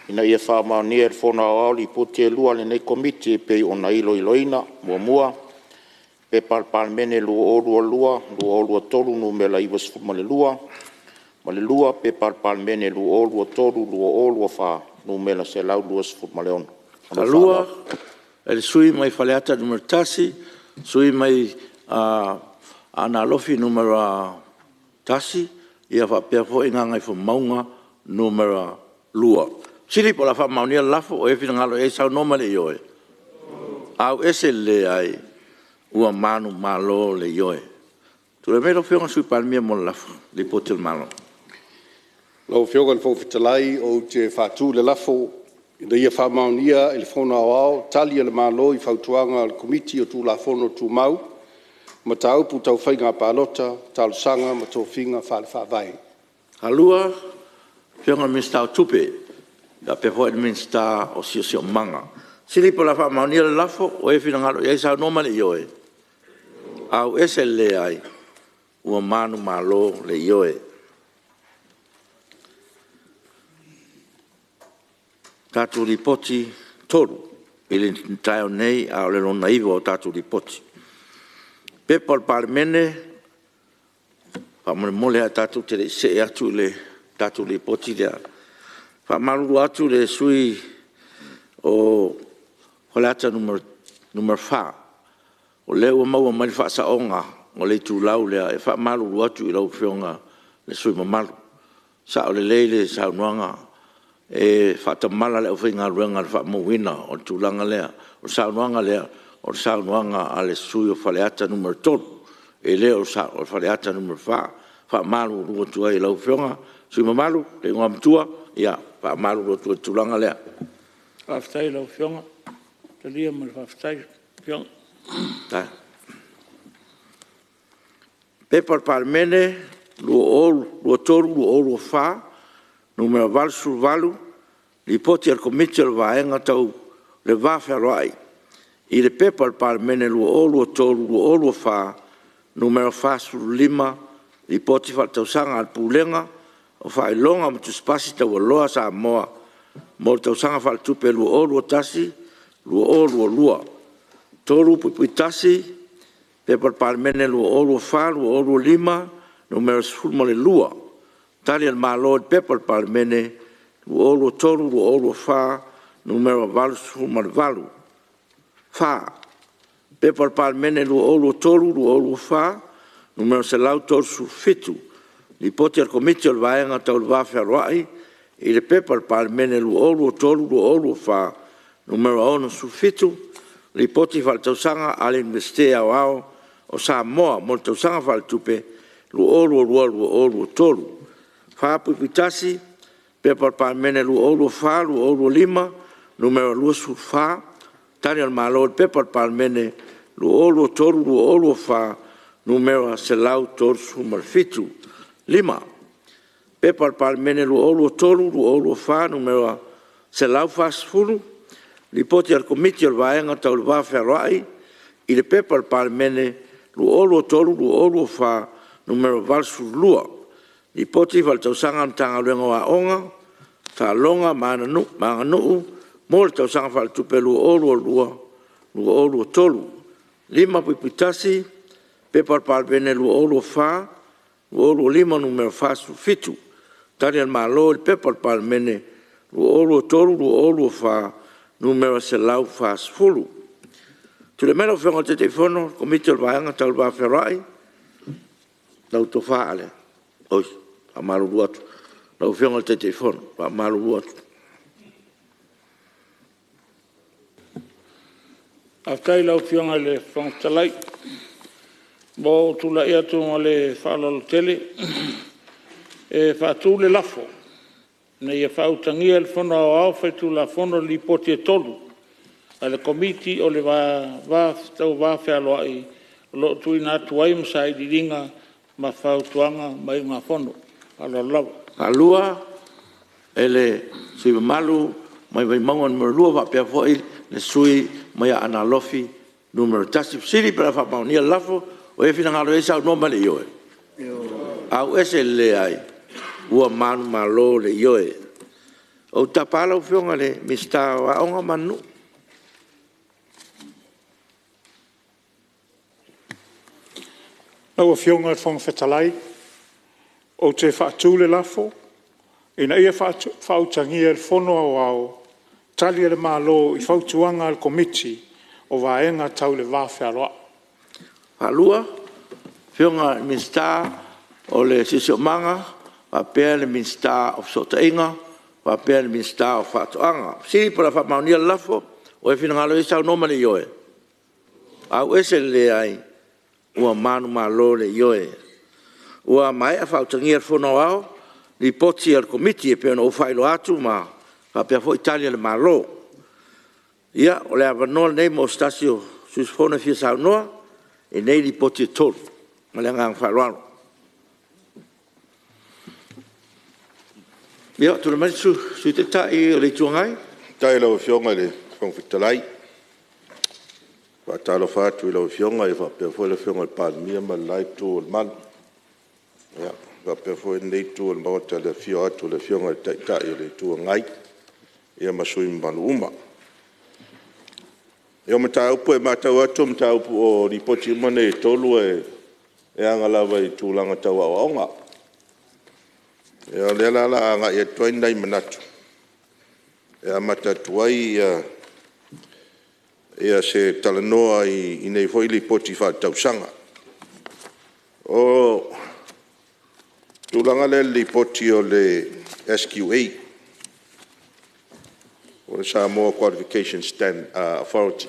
Ina ia faamaonia e le Fono Aoao Lipoti e lua a lenei Komiti e pei ona iloiloina. 1. P.P.2022/2023 Nu.92, ma le 2. P.P.2023/2024 Nu.126. Ma le faaaloalo. E le sui usufono mai Faleata 1, sui usufono mai Aana Alofi 1, ia faapea foi Gagaifomauga 2. O le fesili po o le a faamaonia le lafo. O ai e finagalo i ai saunoa ma le ioe. Ioe. Ua manumalo le Ioe. Tulai mai lau Afioga i le Sui Palemia mo le lafo, Lipoti a le Malo. Lau Afioga i le Fofoga Fetalai ou te faatu le lafo, Ina ia faamaonia e le Fono Aoao Tali a le Malo i Fautuaga a le Komiti o Tulafono Tumau, Mataupu Tau Faiga Palota, Talosaga ma Tofiga Faale-Faavae. Afioga i le Minisita o Tupe faapea foi le Minisita o Siosiomaga. O le fesili po o le a faamaonia le lafo. O ai e finagalo i ai saunoa ma le ioe. Ioe. Ua manumalo le Ioe. tatou Lipoti e 3 i le taeao nei, a o le lona 9 o tatou Lipoti. P.P.2023/2024 Faamolemole ae tatou te le i see atu i le tatou Lipoti lea, e faamalulu atu i le sui usufono o Faleata 4, o lea ua maua mai le faasaoga o le itulau lea, e faamalulu atu i lau Afioga i le sui usufono mamalu. E sao lelei le saunoaga, e faatamala le aufaigaluega i le faamauina o le tulaga lea. O le saunoaga lea, o le saunoaga a le sui usufono o Faleata 3, e le o Faleata 4. E faamalulu atu ai i lau Afioga i le sui usufono mamalu le Igoamatua, e faamalulu atu ai i le tulaga lea. Faafetai i lau Afioga. E talia ma le faafetai lau Afioga. P.P.2023/2024 Nu.88, Lipoti a le Komiti o le Vaega Tau le Va Fealoai i le P.P.2022/2023 Nu.45, Lipoti Faaletausaga a le Pulega o Faailoga ma Tusi Pasi Taualoa a Samoa mo le Tausaga Faaletupe 2021/2022. 3.1 P.P.2024/2025 Nu.12, Tali a le Malo i Pepa a le Palemene 2023/2024 Nu.88. 4. P.P.2023/2024 Nu.137, Lipoti a le Komiti o le Vaega Tau le Va Fealoai i le P.P.2023/2024 Nu.67, Lipoti Faaletausaga a le Iunivesite Aoao o Samoa mo le Tausaga Faaletupe 2022/2023. 4.1 P.P.2024/2025 Nu.24, Tali a le Malo i Pepa a le Palemene 2023/2024 Nu.137. 5. P.P.2023/2024 Nu.140, Lipoti a le Komiti o le Vaega Tau le Va Fealoai i le P.P.2023/2024 Nu.82, Lipoti Faaletausaga a le Matagaluega o Aoga, Taaloga ma Aganuu mo le Tausaga Faaletupe 2022/2023. 5.1 P.P.2024/2025 Nu.47, Tali a le Malo i Pepa a le Palemene 2023/2024 Nu.140. Tulai mai lau Afioga i le Taitaifono o le Komiti o le Vaega Tau le Va Fealoai, lau Tofa Ale. Oi, faamalulu atu i lau Afioga i le Taitaifono, faamalulu atu. Faafetai i lau Afioga i le Fofoga Fetalai. Ua ou tulai atu ma le faaaloalo tele e faatu le lafo, Ina ia faautagia e le Fono Aoao Faitulafono Lipoti e 3 a le Komiti o le Vaega Tau le Va Fealoai o lo o tuuina atu ai ma Sailiiliga, ma Fautuaga ma Iugafono. Ma le faaaloalo lava. E le sui usufono mamalu mai Vaimauga 2 faapea foi le sui usufono mai Aana Alofi 1. O le fesili pe a faamaonia le lafo, o ai e finagalo i ai saunoa mai i le ioe. AUESE i le Leai. Ua manumalo le Ioe. Ou te tapa lau Afioga i le Minisita o Aoga ma Aganuu. Lau Afioga i le Fofoga Fetalai ou te faatu le lafo, Ina ia faautagia e le Fono Aoao Tali a le Malo i Fautuaga a le Komiti o Vaega Tau le Va Fealoai. Afioga i le Minisita o le Siosiomaga faapea le Minisita o Fesootaiga faapea le Minisita o Faatoaga. O le fesili po o le a faamaonia le lafo. Ua e finagalo i ai saunoa ma le ioe. AUESE i le Leai. Ua manumalo le Ioe. Ua maea faautagia e le Fono Aoao Lipoti a le Komiti e pei ona ou faailoa atu ma faapea foi Tali a le Malo. Ia, o le avanoa lenei mo se tasi o sui usufono e fia saunoa i nei Lipoti e 3. Ma le agaga faaaloalo. Ia, tulai mai le Sui Taitai o le Itu Agai. Faafetai i lau Afioga i le Fofoga Fetalai. E faatalofa atu i lau Afioga faapea foi le Afioga i le Palemia ma le la itu o le malu. E faapea foi lenei itu o le Maota i le afio atu o le Afioga i le Taitai o le Itu Agai ma sui usufono mamalu uma. Ia o mataupu e matau atu o mataupu o Lipoti uma nei e 3 e aga lava i tulaga tau aoaoga. Ia o lea la o le a agai atu ai nai manatu e amata atu ai se talanoa i nei foi Lipoti Faaletausaga. O le tulaga lea i le Lipoti a le SQA po o le Samoa Qualification Authority,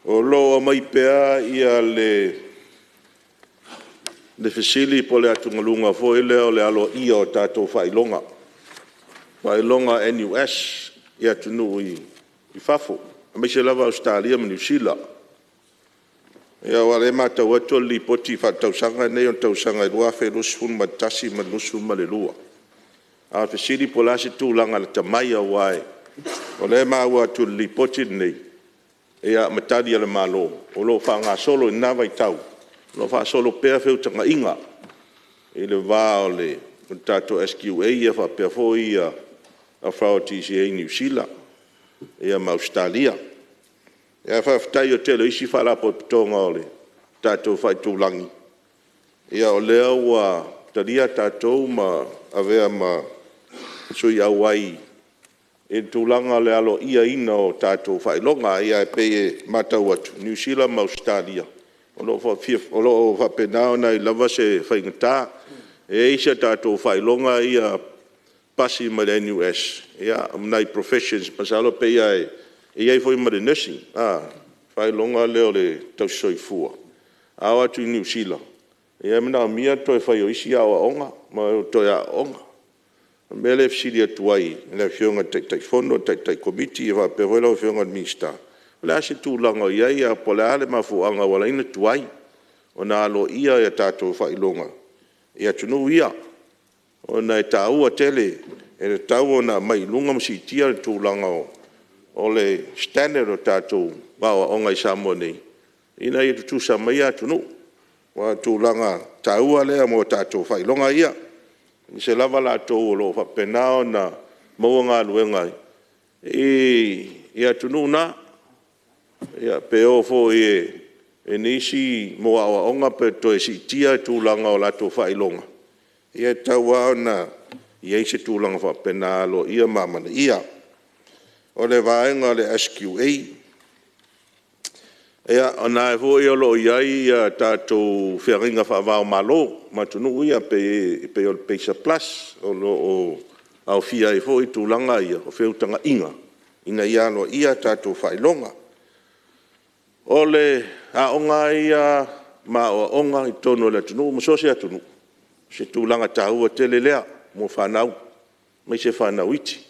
o lo o aumai pea le fesili po o le atugaluga foi lea o le aloaia o tatou faailoga, faailoga NUS i atunuu i fafo, aemaise lava Ausetalia ma Niu Sila. Aua o lea e matau atu o le Lipoti Faaletausaga lenei o le tausaga 2021 ma le 2022. A o le fesili po o le a se tulaga lata mai aua o lea e maua atu i le Lipoti lenei ma Tali a le Malo o lo o faagasolo i lena vaitau, o lo o faasolo pea feutagaiga i le va o le tatou SQA faapea foi authorities e i ai i Niu Sila ma Ausetalia. Ae faafetai i le tele o isi Faalapotopotoga o le tatou faaitulagi, o lea ua talia tatou ma avea ma sui auai i le tulaga o le aloaiaina o tatou faailoga. Ae pei e matau atu, o Niu Sila ma Ausetalia, o lo o faapena ona i ai lava se faigata. E i ai isi a tatou faailoga ia pasi mai le NUS, ma nai professions masalo pei lava e i ai foi ma le Nursing faailoga lea o le tausisoifua. A oo atu i Niu Sila, e manaomia le toe fai o isi aoaoga ma toe aooga. O le mea lea e fesili atu ai i le Afioga i le Taitaifono, le Taitai Komiti faapea foi lau Afioga i le Minisita, o le a se tulaga o i ai ae po o le a le mafuaaga ua ala ai ona tuai ona aloaia tatou faailoga i atunuu ia, ona e taua tele, e tatau ona aumai i luga ma siitia le tulaga o le standard o tatou aoaoga i Samoa nei, ina ia tutusa ma ia atunuu. Aua o le tulaga taua lea mo tatou faailoga ia, aemaise lava latou o lo o faapena ona maua galuega i atunuu na, pe o foi i nisi mo aoaoga pe toe siitia le tulaga o latou faailoga, ia e tatau lava ona i ai se tulaga faapena e aloaia ma amanaia. O le vaega o le SQA, ia o lena foi o lo o i ai tatou feagaiga faava-o-Malo ma atunuu ia pei o le PACER Plus, o lo o aofia ai foi tulaga ia o feutagaiga ina ia aloaia tatou faailoga. O le aoga lava ia ma aoaoga i totonu o le atunuu ma so o se atunuu, o se tulaga taua tele lea mo fanau, aemaise fanau iti.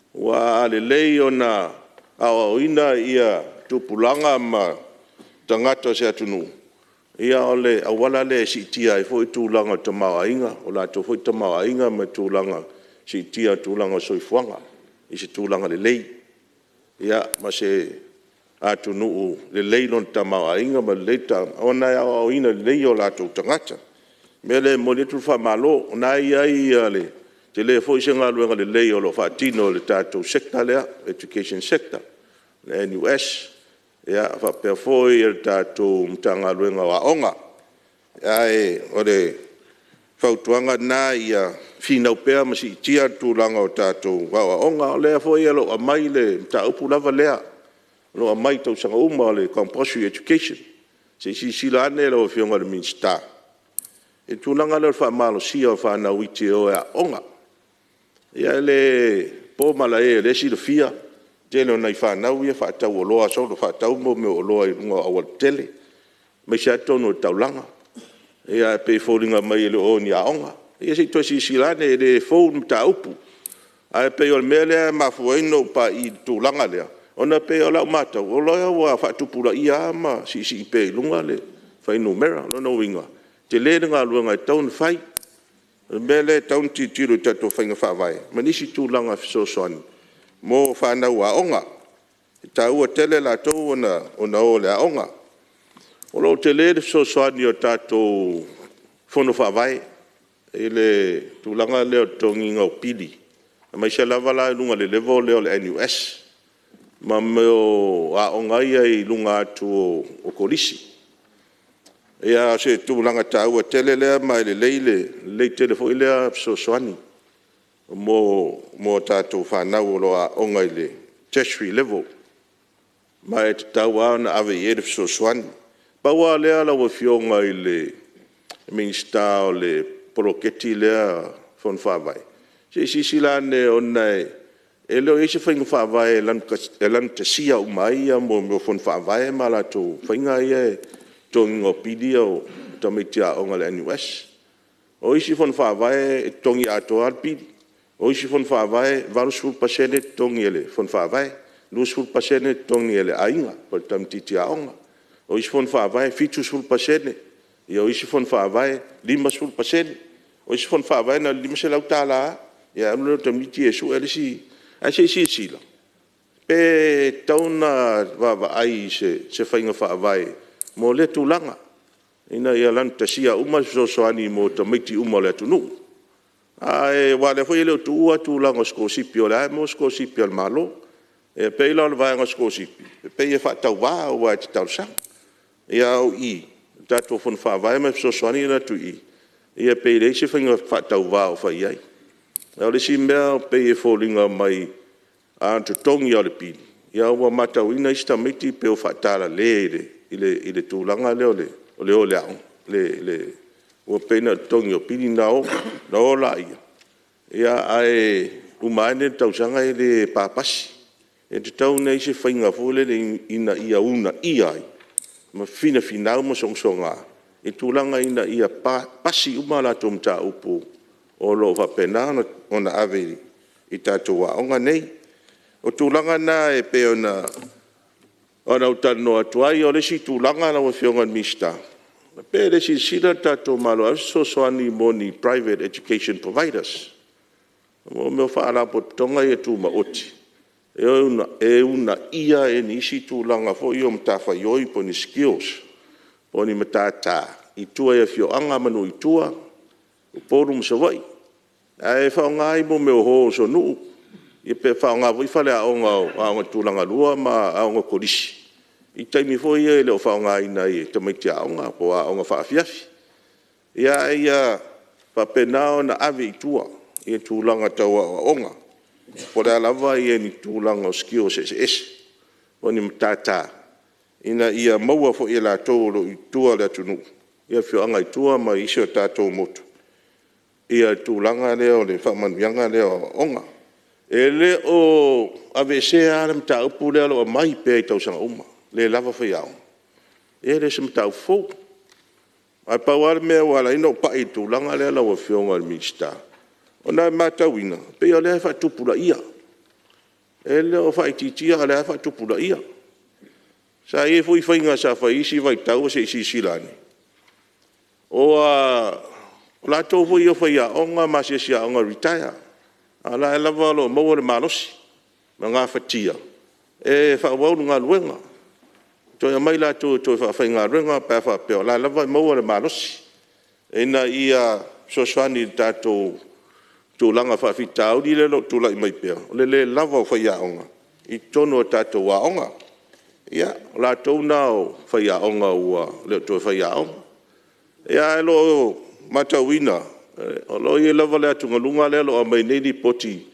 Aua a lelei ona aoaoina tupulaga ma tagata o se atunuu, ia o le auala lea e siitia ai foi tulaga o le tamaoaiga, o latou foi tamaoaiga ma le tulaga siitia o le tulaga o le soifuaga i se tulaga lelei, ma se atunuu lelei lona tamaoaiga ma lelei ona e aoaoina lelei o latou tagata. O le mea lea e momoli atu le faamalo, o lena e i ai le… tele foi se galuega lelei o lo o faatino e le tatou Sector lea, Education Sector, le NUS, faapea foi le tatou Matagaluega o Aoga. Ae o le fautuaga lena ia finau pea ma siitia le tulaga o tatou aoaoga. O lea foi o lo o aumai le mataupu lava lea o lo o aumai i tausaga uma o le compulsory education. Se i silasila ane lau Afioga i le Minisita i le tulaga lea o le faamalosia o fanau iti e o e aooga. Ia e le po malae o lea e silafia le tele o nai fanau ia e faatau solo faatau mea o oloa i luga o aualatetele, aemaise lava totonu o le taulaga. Ae pei e foliga mai e le o o i ni aoga. Ia se i toe silasila ane, e le fou le mataupu. Ae pei o le mea lea e mafua ai ona ou pai i le tulaga lea, ona e pei o lau matau, o lea ua faatupulaia lava ma siisii pea i luga le fuainumera. O lona uiga, e tele le galuega e tatau ona fai. O le mea lea e tatau ona tilotilo i tatou faiga faavae ma nisi tulaga fesoasoani mo fanau aoga. E taua tele latou ona o i le aoga. O lo o tele le fesoasoani a tatou Fono Faavae i le tulaga lea o le totogiina o pili Aemaise lava la i luga i le level lea o le NUS ma mea o aoga ia i luga atu o Kolisi. Ia o se tulaga taua tele lea ma e lelei tele foi lea fesoasoani mo a tatou fanau o lo o aooga i le tertiary level, ma e tatau lava ona ave i ai le fesoasoani. Pau lava o lea lau Afioga i le Minisita o le poloketi lea o le Fono Faavae, se i silasila ane ona e le o i ai se faiga faavae e laugatasia uma ai mea o Fono Faavae ma latou faiga ia i le totogiina o pili ia o tamaiti aoga a le NUS. O isi Fono Faavae e totogi atoa lava le pili, o isi Fono Faavae e 80% e totogi e le Fono Faavae, 20% e totogi e le aiga po o le tamaitiiti aoga. O isi Fono Faavae e 70%, o isi Fono Faavae e 50%, o isi Fono Faavae na o le $500 lava, ia alu lea o le tamaitiiti e sue le isi… Ae se i silasila pe tatau ona vaavaai i se faiga faavae mo lea tulaga ina ia laugatasia uma le fesoasoani mo tamaiti uma o le atunuu. Aua o lea foi e le o tuua le tulaga o sikolasipi o lea lava e maua sikolasipi a le Malo. E pei la o le vaega o sikolasipi, e pei e faatauva aua e te talosaga. A o i i le tatou Fono Faavae ma le fesoasoani la e atu i i, ia pei e leai se faiga faatauva o fai i ai. A o le isi mea e pei e foliga mai a na o le totogi lava o le pili, ae ua matauina isi tamaiti pei ua faatalale i le tulaga lea o le o i le aoga. Ua pei na o le totogi o pili ona o lea, ae uma ane le tausaga e le papasi. E tatau ona i ai se faiga foi lele ina ia uunaia ai ma finafinau ma sogasoga i tulaga ina ia pasi uma a latou mataupu o lo o faapena ona ave i tatou aoga nei. O tulaga na e pei ona ou talanoa atu ai. O le isi tulaga lau Afioga i le Minisita, pe le silasila le tatou Malo e ave se fesoasoani mo ni private education providers, mo mea o faalapotopotoga ia tumaoti e uunaia nisi tulaga foi ia o matafaioi po o ni skills po o ni matata i tua i afioaga ma nuu i tua, Upolu ma Savaii, ae faaaoga ai mea o halls o nuu, pe faaaoga foi faleaoga o aoga tulagalua ma aoga kolisi i taimi foi ia e le o faaaogaina ai e tamaiti aoga po o aoga faafiafi. A ia faapena ona ave i tua i tulaga tau aoaoga, po o le a lava ni tulaga o skills eseese po o ni matata ina ia maua foi e latou o lo o i tua i le atunuu i afioaga i tua ma isi o tatou motu le tulaga lea o le faamanuiaga lea o aoaoga. E le o aveesea lava le mataupu lea o lo o aumai pea i tausaga uma, e le lava faiaoga. Ia e le o se mataupu fou. Ae pau lava le mea ua ala ai ona ou pai i le tulaga lea lau Afioga i le Minisita, ona e matauina, e pei o lea e faatupulaia. E le o faaitiitia a o lea lava e faatupulaia. Sa i ai foi faiga sa fai i isi vaitau se i silasila ane, o latou foi ia o faiaoga ma asiasi aoga retire, a o la e lava o lo o maua le malosi ma gafatia e faaauau le galuega, toe aumai latou e toe faafaigaluega pe a faapea o la e lava e maua le malosi ina ia fesoasoani i le tatou tulaga faafitauli lea o lo o tulai mai pea, o le le lava o faiaoga i totonu o tatou aoga. Ia, o latou na o faiaoga ua le o toe faiaoga. Ae o lo o matauina, o lo o i ai lava le atugaluga lea o lo o aumai nei lipoti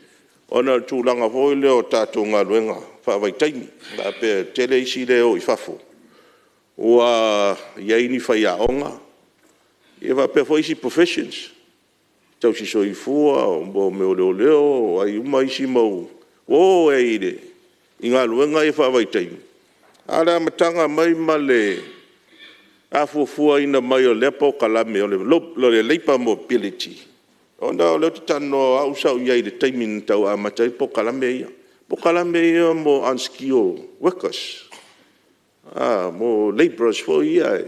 ona o le tulaga foi lea o tatou galuega faavaitaimi, e faapea e toatele isi lea e o i fafo, ua i ai ni faiaoga faapea foi isi professions, tausisoifua, o mea o leoleo, o ai uma isi mau… ua o ai i galuega ia faavaitaimi. A o le amataga mai ma le afuafuaina mai o lea polokalame o le labour mobility, ona o lea ou te talanoa o au sa ou i ai i le taimi na tau amata ai polokalame ia. O polokalame ia mo unskilled workers, mo labourers foi ia.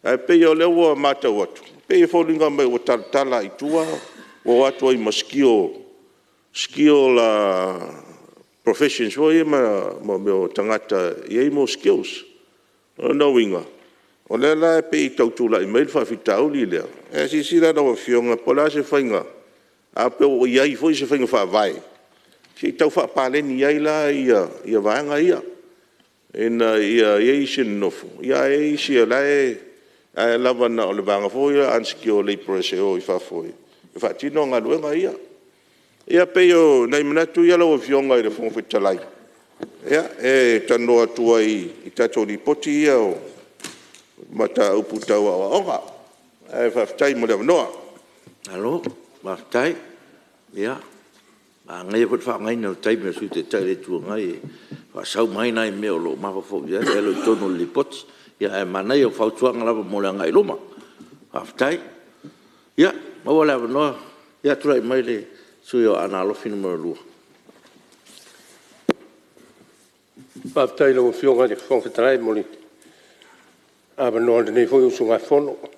Ae pei o lea ua matau atu, e pei e foliga mai ua talatala lava i tua ua o atu ai ma skill professions foi ia ma mea o tagata e i ai skills. O lona uiga, o lea la e pei e tau tulai mai le faafitauli lea, ae silasila lau Afioga po o le a se faiga, ae pe ua i ai foi se faiga faavae. Se i tau faapaleni ai la vaega ia ina ia i ai isi e nonofo, ae i ai isi o la e… ae lava na o le vaega foi lea o unskilled labourers e o i fafo e faatino galuega ia. Ia pei o nai manatu ia lau Afioga i le Fofoga Fetalai e talanoa atu ai i tatou Lipoti ia o mataupu tau aoaoga. Ae faafetai mo le avanoa. Malo faafetai. Ia, manaia foi le faaaogaina o le taimi o le Sui Taitai o le Itu Agai e faasau mai ai nai mea o lo o mafaufau i ai ae le o i totonu o le Lipoti. Ae manaia o fautuaga lava mo le agai i luma. Faafetai. Ia, ua maua le avanoa. Ia tulai mai le sui usufono mo Aana Alofi 2. Faafetai i lau Afioga i le Fofoga Fetalai mo le avanoa o lenei foi usugafono. E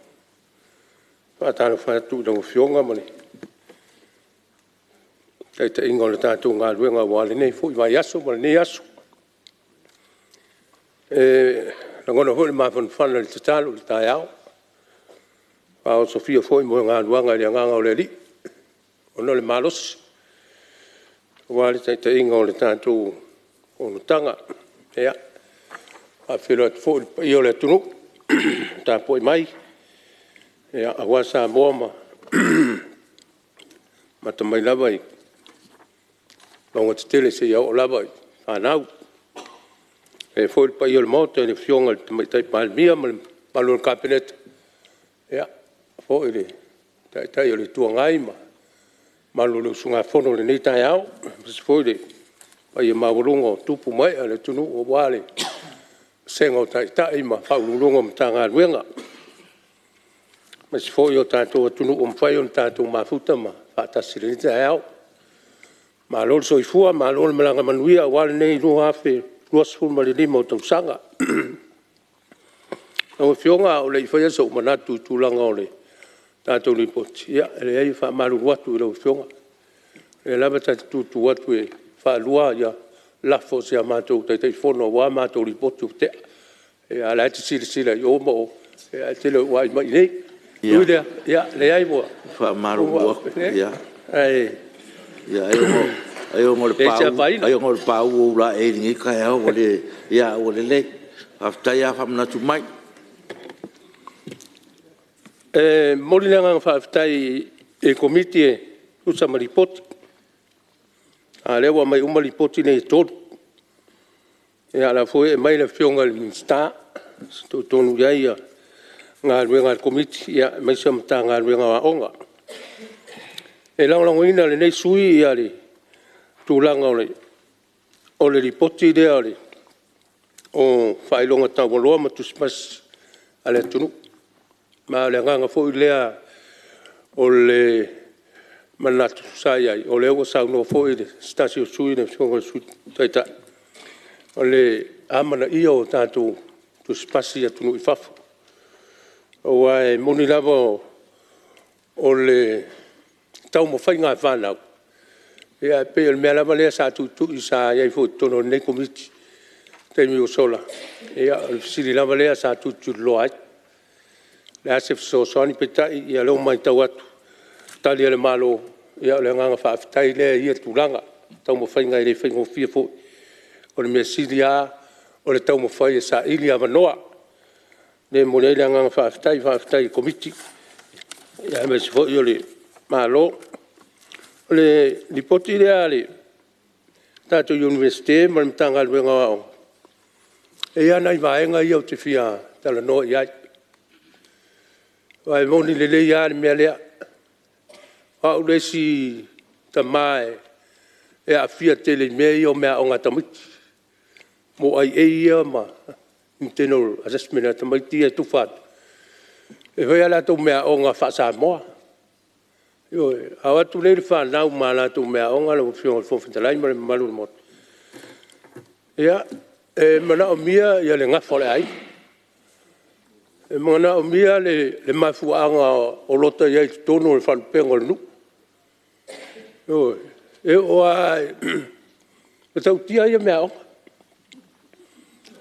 faatalofa atu i lau Afioga ma le taitaiga o le tatou galuega aua lenei foi vaiaso ma lenei aso. E lagona foi le mafanafana i le tatalo i le taeao, ua faaosofia foi moegaluaga i le agaga o le Alii ona o le malosi aua le taitaiga o le tatou fonotaga. Ia, e faafeiloai atu foi i le paia o le atunuu o tapuai mai aua Samoa ma amata mai lava i mauga tetele seia oo lava i fanau. E faapea foi le paia o le Maota i le Afioga i le Tamaitai Palemia ma le mamalu o le Kapeneta, faapea foi le Taitai o le Itu Agai ma le mamalu o le usugafono i lenei taeao, aemaise foi le paia maualuga o tupu ma ee o le atunuu aua le vasega o Taitai ma Faauluuluga o Matagaluega, aemaise foi o tatou atunuu ua mafai ona tatou mafuta ma faatasi i lenei taeao. Malo le soifua malo le malaga manuia aua lenei 2025 o tausaga. Lau Afioga a o le i faia sou manatu i le tulaga o le tatou Lipoti, ia e leai e faamalulu atu i lau Afioga, o lea lava ta te tutu atu e faalua lafo a si a matou Taitaifono aua matou Lipoti ua tea, a o la e te silasila i o ma o, ae te le o vaai mai i inei. Ui i lea, ia leai ua… E faamalulu atu, Ae ai ona o leai se afaina. le paū o ou laei i lenei taeao ua le… Ae ua lelei, faafetai lava faamanatu mai. E momoli le agaga faafetai i le Komiti e tusa ma Lipoti, a o lea ua aumai uma Lipoti nei e 3. Ia o la e foi e aumai le Afioga i le Minisita e fitoitonu i ai galuega a le Komiti, aemaise o le Matagaluega o Aoga. E lagolagoina e lenei sui usufono le tulaga o le Lipoti lea o Faailoga Taualoa ma Tusi Pasi a le atunuu. Ma o le agaga foi lea o le manatu sa i ai, o lea ua saunoa foi se tasi o sui usufono le Afioga i le Sui Taitai, o le amanaia o tatou Tusi Pasi i atunuu i fafo. Aua e moni lava o le taumafaiga a fanau, ae pei o le mea lava lea sa tuitui sa i ai foi i totonu o lenei Komiti i le taimi ua sola, ia o le fesili lava lea sa tulituliloa ai, o le a se fesoasoani? Peitai o lea ua matau atu i Tali a le Malo, ia o le agaga faafetai lea i ia tulaga, taumafaiga e le faigofie foi. O le mea sili lava o le taumafai e saili avanoa. O lea e momoli ai le agaga faafetai, faafetai i le Komiti aemaise foi o le Malo. O le Lipoti lea a le tatou Iunivesite ma le Matagaluega o Aoga, e i ai lava nai vaega ia ou te fia talanoa i ai, aua e moni lelei lava le mea lea. O au le isi tama e aafia tele i mea ia o meaaoga a tamaiti, mo IA ia ma internal assessment a tamaiti ia e tufa atu, e fai a latou meaaoga faa-Samoa. Ioe. A o atu nei le fanau ma latou meaaoga lau Afioga i le Fofoga Fetalai ma le mamalu o le Maota, ia, e manaomia le gafa o le aiga, e manaomia le mafuaaga o lo ta i ai i totonu o le faalupega o le nuu. Ioe. E oo lava e matautia ia meaaoga,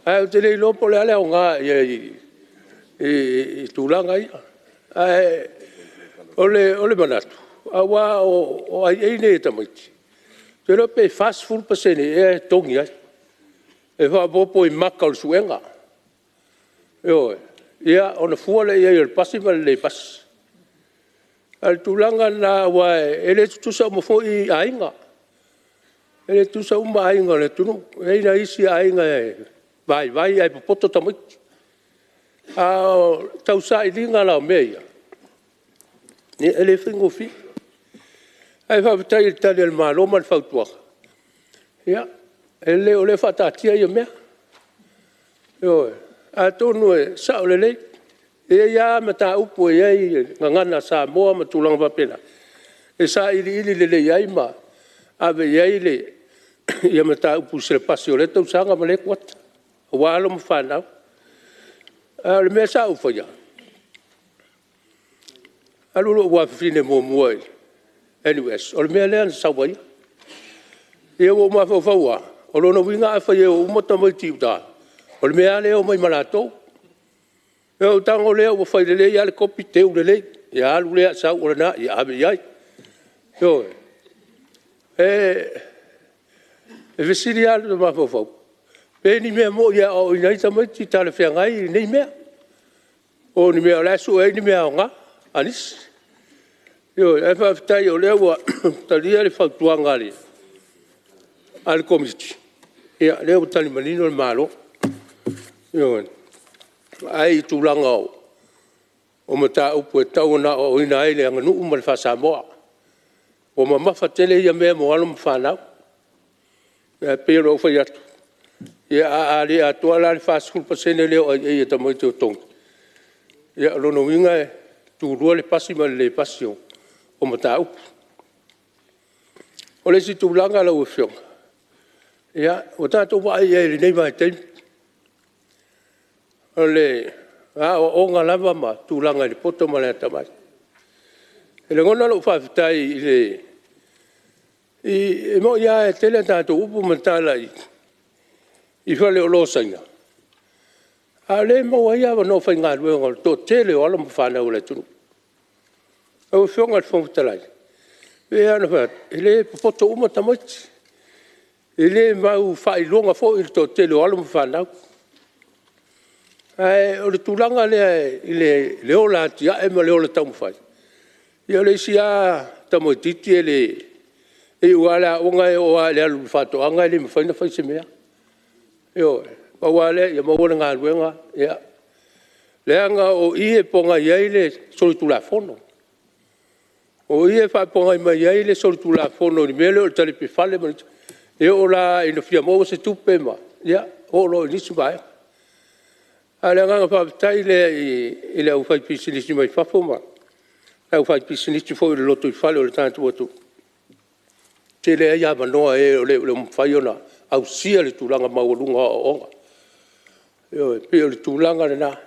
ae ou te le iloa po o le a le aoga i ai i tulaga ia. Ae o le manatu, aua o IA nei a tamaiti, te iloa pe 40% ea e totogi ai, e faaopoopo i maka o le suega. Ioe. Ia ona fua lea i ai o le pasi ma le le pasi. A o le tulaga lena aua e le tutusa uma foi aiga, e le tutusa uma aiga o le atunuu. E i ai nai isi aiga e vaivai ae popoto tamaiti. A o le tausailiga la o mea ia, e le faigofie. Ae faafetai i le Tali a le Malo ma le fautuaga, ia e lelei o lea e faataatia ia mea. Ioe. Atonu e sao lelei, e i ai lava mataupu e i ai le gagana Samoa ma tulaga faapena, e sailiili lelei ai ma ave i ai mataupu i selapasi o lea tausaga ma lea kuata aua alo ma fanau. A o le mea sa ou faia, alu lou afafine muamua i le NUS, o le mea lea na sau ai ia. Ina ua ou mafaufau lava, o lona uiga afai e o uma tamaiti i uta, o le mea lava lea e omai ma latou. Ia ona ou tago lea ua fai lelei lava le kopi teu lelei, ia alu lea sau o lena, ia ave i ai. Ioe. E fesili lava lou mafaufau, pe ni mea moni e aoaoina ai tamaiti talafeagai nei mea, po o ni mea o la e sue ai ni mea aoga a nisi. Ioe. Ae faafetai o lea ua talia le fautuaga a le Komiti, ia o lea ua tali manino le Malo, ioe, vaai i tulaga o mataupu e tatau ona aoaoina ai le aganuu ma le faa-Samoa. Ua mamafa tele ia mea mo alo ma fanau. Ae pei ona ou fai atu, ia a le atoa la le 40% lea o aiai a tamaiti o totogi, ia o lona uiga e tulua le pasi ma le le pasi o mataupu. O le isi tulaga lau Afioga, ia ua tatou vaai i ai i lenei vaitaimi, o aoaoga lava ma tulaga i le poto ma le atamai. E lagona lou faafetai e moni lava e tele a tatou upu ma tala i faleoloa o Saina, a o lea e maua ai avanoa faigaluega o le toatele o alo ma fanau a le atunuu. Lau Afioga i le Fofoga Fetalai, e pei lava ona ou fai atu, e le popoto uma tamaiti, e le maufaailoga foi le toatele o alo ma fanau. Ae o le tulaga lea i le ola atiae ma le ola taumafai, ia o le isi lava tamaitiiti e iu lava le aoga e oo lava i le alu i le faatoaga e le mafai ona fai se mea. Ioe. Pau lava lea ia maua le galuega, ia, leaga o i e pogai ai le solitulafono. O i e faapogai mai ai le solitulafono i le mea lea o le talipe fale ma le isi mea. E oo la ina fia maua se tupe ma… ia oo loa i le isi vaega. A o le agaga faafetai lea i le aufaipisinisi mai fafo ma le aufaipisinisi foi o le lotoifale o le tatou atunuu, e tele ai avanoa i e o lo o mafai ona ausia le tulaga maualuga o aoaoga. Ioe, e pei o le tulaga lena.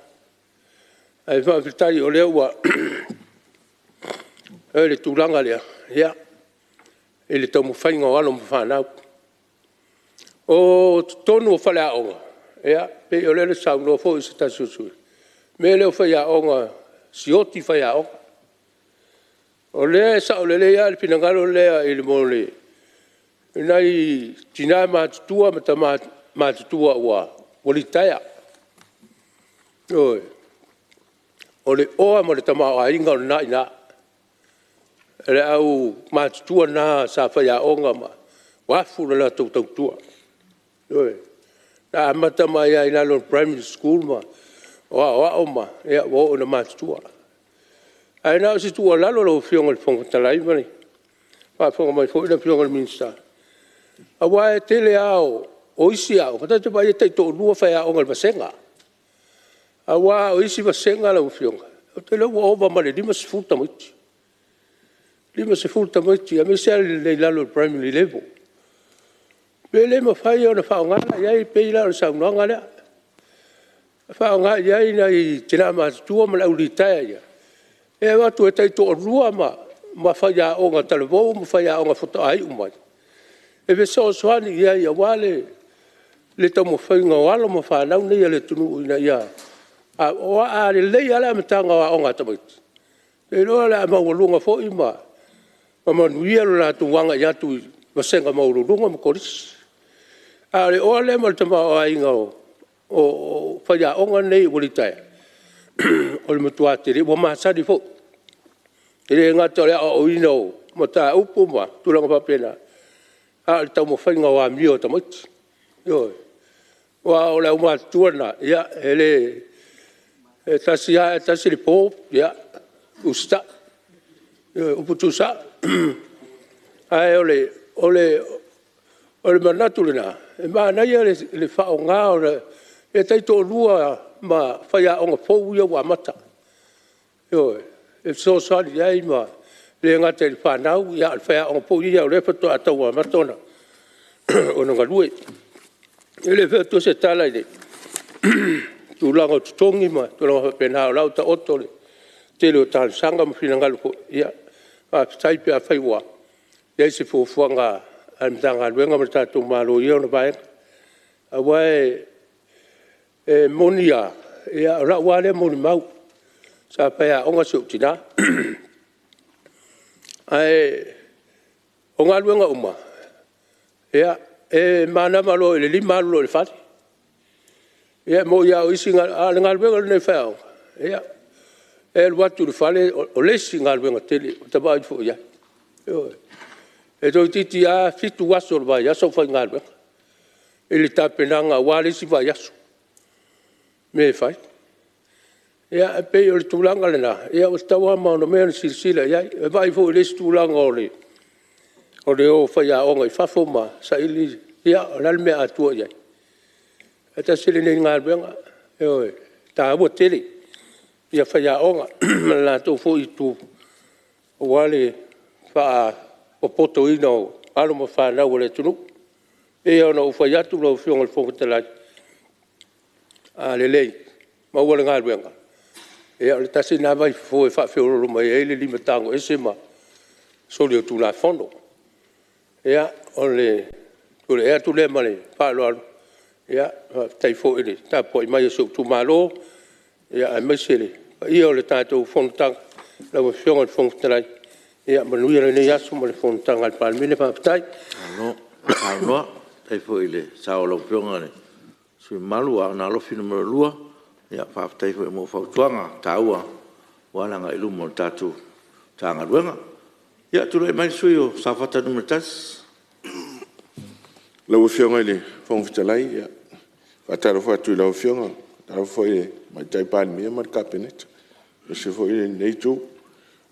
Ae faafetai o lea ua i ai le tulaga lea i le taumafaiga o alo ma fanau. O totonu o faleaoga, e pei o lea na saunoa foi se tasi o sui usufono, i le mea lea o faiaoga, sioki faiaoga. O lea e sao lelei lava le finagalo lea i nai tina matutua ma tama matutua ua litaea, ioe. O le oa ma le tamaoaiga o lena e i ina. O le aumatutua na sa faiaoga ma afu le latou tautua, ioe. Na amata mai lava i lalo o le Primary School ma aoao ma ua oo ina matutua. Ae na o se tuualalo lau Afioga i le Fofoga Fetalai ma le faafofoga mai foi le Afioga i le Minisita, aua o le tele lava o isi aoga, ta te vaai e taitoalua faiaoga i le vasega. Aua o isi vasega lau Afioga, ou te iloa ua ova ma le 50 tamaiti, 50 tamaiti aemaise lava i lalo o le primary level. Pe le mafai ona faaaoga la i ai, pei la o le saunoaga lea, faaaoga i ai nai tina matutua ma le au litaea ia e o atu e taitoalua ma faiaoga talavou ma faiaoga faatoa iu mai e fesoasoani i ai aua le taumafaiga o alo ma fanau nei a le atunuu ina ia… Aua a lelei lava le amataga o aoga a tamaiti, ou te iloa o le a maualuga foi ma manuia lo latou agai atu i vasega maualuluga ma Kolisi. A o le oa lea ma le tamaoaiga o faiaoga nei ua litaea, o le matua tele, ua masani foi. E le gata o le aoaoina o mataupu ma tulaga faapena, a o le taumafaiga o amio a tamaiti, ioe. Aua o le aumatutua lena, ia e le… e tasi lava ae tasi le po, ia usitai, ioe, upu tuusao. Ae o le manatu lena, e manaia le faaaoga o le taitoalua ma faiaoga fou ia ua amata, ioe, e fesoasoani i ai ma e le gata i le fanau a o le faiaoga foi ia o lea faatoa tau amata ona galue. E le fai atua se tala i le tulaga o totogi ma tulaga faapena, o la e ua taoto le tele o talosaga ma finagalo foi, ia faafetai pe afai ua i ai se fuafuaga a le Matagaluega ma le tatou Malo i ia ona vaega. Aua e moni lava, o lau lava lea molimau, sa faiaoga si ou tina, ae o galuega uma, e manava loa i le 5 alu loa i le fale. Ia e moni lava o isi galuega, a o le galuega lenei o le faiaoga, ia, e alu atu i le fale o le isi galuega tele ua ta vaai foi i ai. Ioe. E toeitiiti lava 7 aso o le vaiaso o faigaluega i le tapenaga aua le isi vaiaso, mea e fai. Ia e pei o le tulaga lena, ua tatau lava ona mea ona silasila i ai. E vaai foi i le isi tulaga o le o o faiaoga i fafo ma saili, ia o le a le mea a tua i ai? Ae tasi lenei galuega, ioe, e taua tele faiaoga ma le latou foi itu aua le faapopotoina o alo ma fanau a le atunuu. E pei lava ona ou fai atu lau Afioga i le Fofoga Fetalai, a lelei, maua le galuega, ia o le tasi lena vaifofo e faafeoloolo mai ai le lima tagoese ma soli o le Tulafono. Ia, o le tulai atu lea ma le faaaloalo, faafetai foi i le tapuai mai a si ou itumalo, aemaise le paia o le tatou fonotaga. Lau Afioga i le Fofoga Fetalai, ia manuia lenei aso ma le fonotaga a le Palemene, faafetai. Malo saunoa, faafetai foi i le sao o lau Afioga i le sui usufono mamalu o Aana Alofi 2. Faafetai foi mo fautuaga taua aua le agai i luma o le tatou Matagaluega. Ia tulai mai le sui usufono mo Safata 1. Lau Afioga i le Fofoga Fetalai, e faatalofa atu i lau Afioga, faatalofa foi i le Tamaitai Palemia ma le Kapeneta, aemaise foi lenei Itu.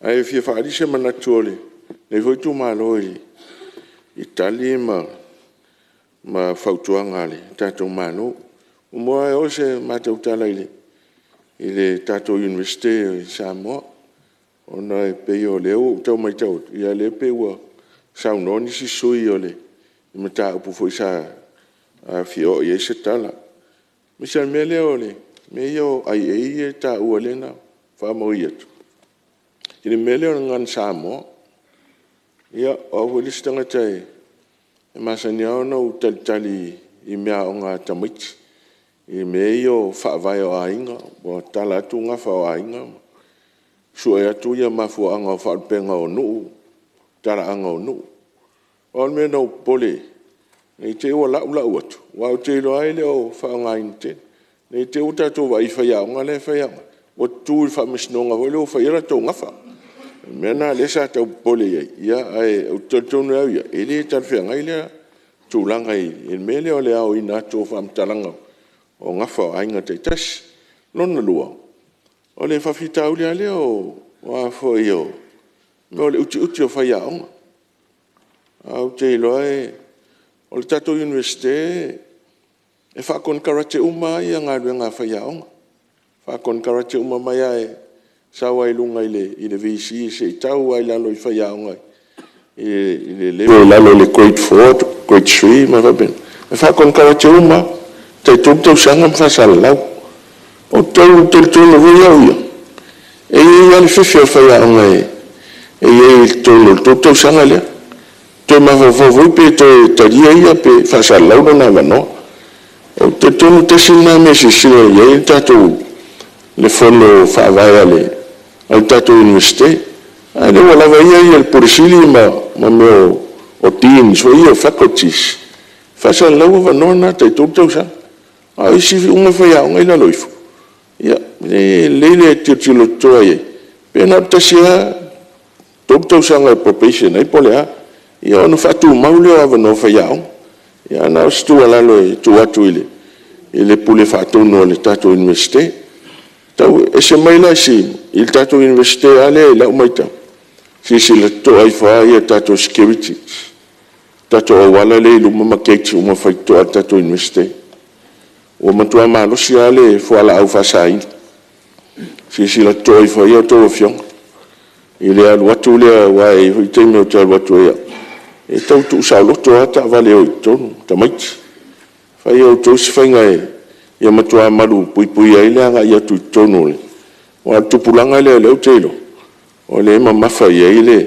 Ae fia faaali se manatu o lenei foi itumalo i Tali ma fautuaga a le tatou Malo. E muamua lava oo se matou tala i le tatou Iunivesite i Samoa, ona e pei o lea ua ou tau matau atu, o lea e pei ua saunoa nisi sui usufono i mataupu foi sa fia oo i ai se tala. Aemaise lava le mea lea o mea ia o IA ia e taua lea na faamaui atu, i le mea lea o le Gagana Samoa. Ia, o au foi le isi tagata e masani lava ona ou talitali i meaaoga a tamaiti i mea ia o faavae o aiga, ua tatala atu gafa o aiga ma sue atu mafuaaga o faalupega o nuu, talaaga o nuu. Pau lava le mea na ou popole i ai, ne i te i ua lau lau atu, aua ou te iloa lava e le o faaaogaina tele, ne i te i ua tatou vaai i faiaoga la e faiaoga ai, ua tutu i le faamasinoga foi lea ua fai ai latou gafa. O le mea lena lea sa tau popole i ai, ae ou te talitonu lava au ia, e le talafeagai lea tulaga i le mea lea o le aoina atu o faamatalaga o gafa o aiga taitasi. Lona lua, o le faafitauli lava lea o le utiuti o faiaoga. Ae ou te iloa o le tatou Iunivesite e faakonekarate uma lava galuega a faiaoga, e faakonekarate uma mai lava e sau lava i luga i le VC seia tau lava i lalo i faiaoga i le level i lalo o le Grade 4, Grade 3 ma mea faapena, e faakonekarate uma lava, e tai 3 tausaga ma faasalalau. Ou te talitonu foi au ia, e i ai lava le fefe o le faiaoga e i ai i totonu o le 3 tausaga lea, toe mafaufau foi pe toe talia ia pe faasalalau lona avanoa. Ou te talitonu tasi lena mea e silasila i ai le tatou Fono Faavae a le tatou Iunivesite, a lea ua lava ia le Pule Sili ma mea o o Deans foi ia o Faculties, e faasalalau avanoa na tai 3 tausaga. A o isi uma faiaoga ia e i lalo ifo, ia e lelei le tilotilo totoa i ai, pe na o le tasi lava, 3 tausaga e probation ai po o le a, ia ona faatumau lea o avanoa faiaoga. Ia na o se tuualalo e tuu atu i le Pule Faatonu a le tatou Iunivesite. E ese mai la i le tatou Iunivesite lava lea i lau matau, silasila totoa ifo lava i tatou securities, tatou auala lea e i luma ma gates uma faitotoa a le tatou Iunivesite. Ua matua malosi lava le fualaau faasaina. Silasila totoa ifo i ai a outou afioga i le alu atu lea aua e i ai foi taimi ou te alu atu ai au, e tau tuusaoloto lava taavale e o i totonu, tamaiti. Fai e outou se faiga ia matua malupuipuia ai le agai atu i totonu, aua o le tupulaga lea o lea ou te iloa, o lea e mamafa i ai le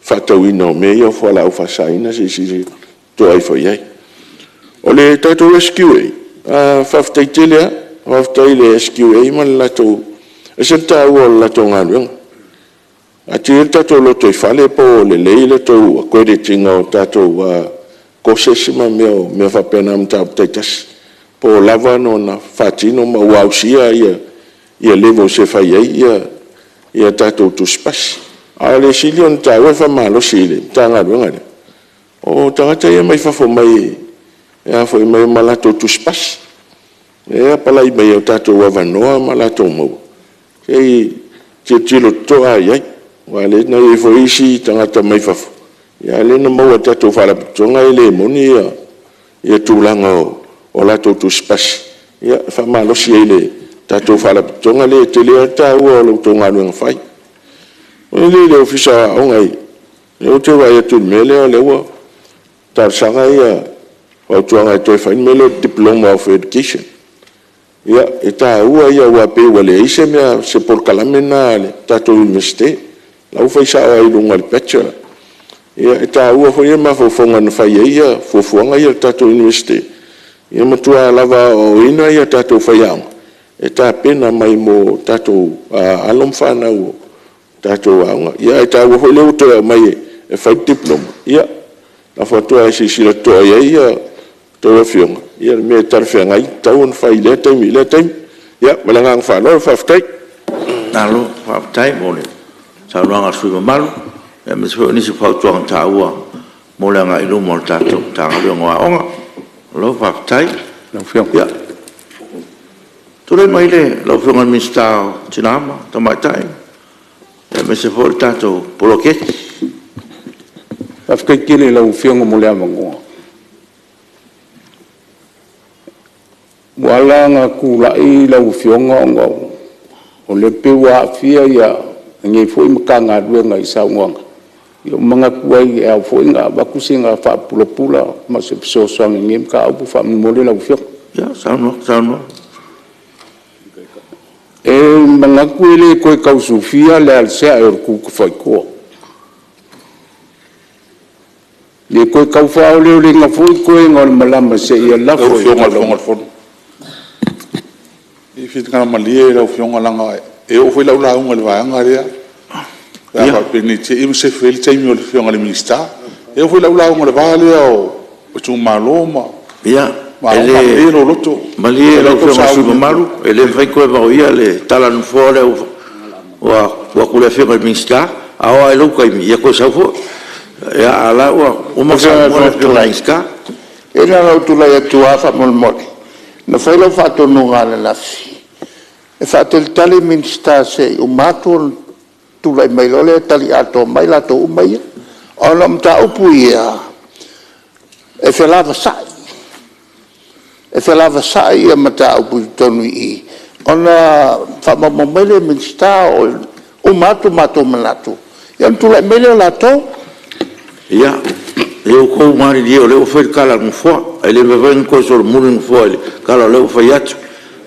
faatauina o mea ia o fualaau faasaina, se i silasila totoa ifo i ai. O le tatou SQA, faafetai tele lava. Faafetai i le SQA ma le latou... E ese le taua o le latou galuega. E alu tatou lotoifale po o lelei le tou accredit ina o tatou courses ma mea faapena i mataupu taitasi, po o lava ona faatino ma ua ausia levels e fai ai tatou tusipasi. A o le sili ona taua e faamalosi i le Matagaluega lea, o tagata ia mai fafo mai e omai ma latou tusipasi, lea e apalai mai i tatou avanoa ma latou maua, se i tilotilo totoa lava i ai, aua o lea na i ai foi isi tagata mai fafo, a o lea na maua e tatou Faalapotopotoga e le moni tulaga o latou tusipasi. Ia e faamalosi ai i le tatou Faalapotopotoga lea, e tele lava le taua o la outou galuega fai. Ona oo mai lea i le Ofisa o Aoga, o lea ou te vaai atu i le mea lea, o lea ua talosaga fautuaga e toe fai le mea lea o le Diploma of Education. Ia, e taua ia aua e pei ua leai se mea, se polokalame lena a le tatou Iunivesite, o la e ua fai sao lava i luga o le Bachelor. E taua foi mafaufauga na fai ai fuafuaga ia a le tatou Iunivesite, ia matua lava aoaoina tatou faiaoga e tapena mai mo tatou alo ma fanau o tatou aoga. Ae taua foi o lea ua toe aumai e fai le Diploma, ia, lafo atu ae silasila totoa i ai a outou afioga i le mea e talafeagai e tatau ona fai i lea taimi i lea taimi. Ia, ma le agaga faaaloalo faafetai. Malo faafetai mo le saunoaga a le sui usufono mamalu, aemaise foi o nisi o fautuaga taua mo le agai i luma o le tatou Matagaluega o Aoga. Malo faafetai. Ia, tulai mai lau Afioga i le Minisita mo Tina ma Tamaitai aemaise foi o le tatou poloketi. Faafetai tele i lau Afioga mo le avanoa. Ua ala ona tulai lau Afioga ona o lea e pei ua aafia lenei foi Matagaluega i saunoaga, ia ua manatu ai e ao foi ona avatu sina faapulapula ma se fesoasoani i lenei mataupu faamolemole lau Afioga. Ia, saunoa. E manatu e le toe tau sufia le alasiae o le tutafaitoa, e le toe tau faaoleoleina foi toega o le malama seia lafo i Lau Afioga i le Fofoga o le Fono, se i finagalo malie lau Afioga leaga e oo foi lau lauga i le vaega lea, pe a faapea ne i te i ua sefe ai le taimi o le Afioga i le Minisita. E oo foi lau lauga i le va lea o itumalo ma aoga, malie lou loto. Malie lau Afioga i le sui usufono mamalu, e le mafai ona toe vaoia le tala a le Nofoa lea ua tuu atu i le Afioga i le Minisita. A oo lava i lou taimi, ia toe sau foi. A o la ua uma ona saunoa le Afioga i le Minisita. Ia na ona ou tulai atu lava faamolemole, na fai lau faatonuga ananafi e faatalitali Minisita se i uma atu ona tulai mai loa lea e tali atoa mai latou uma ia, ona o mataupu ia e felavasai. E felavasai mataupu i totonu i i, ona faamaumau mai lea e Minisita o uma atu matou manatu, ia ona tulai mai lea o latou. Ia outou malilie o lea ua fai le tala a le Nofoa, e le mafai foi ona toe solomuli le Nofoa i le tala o lea ua fai atu.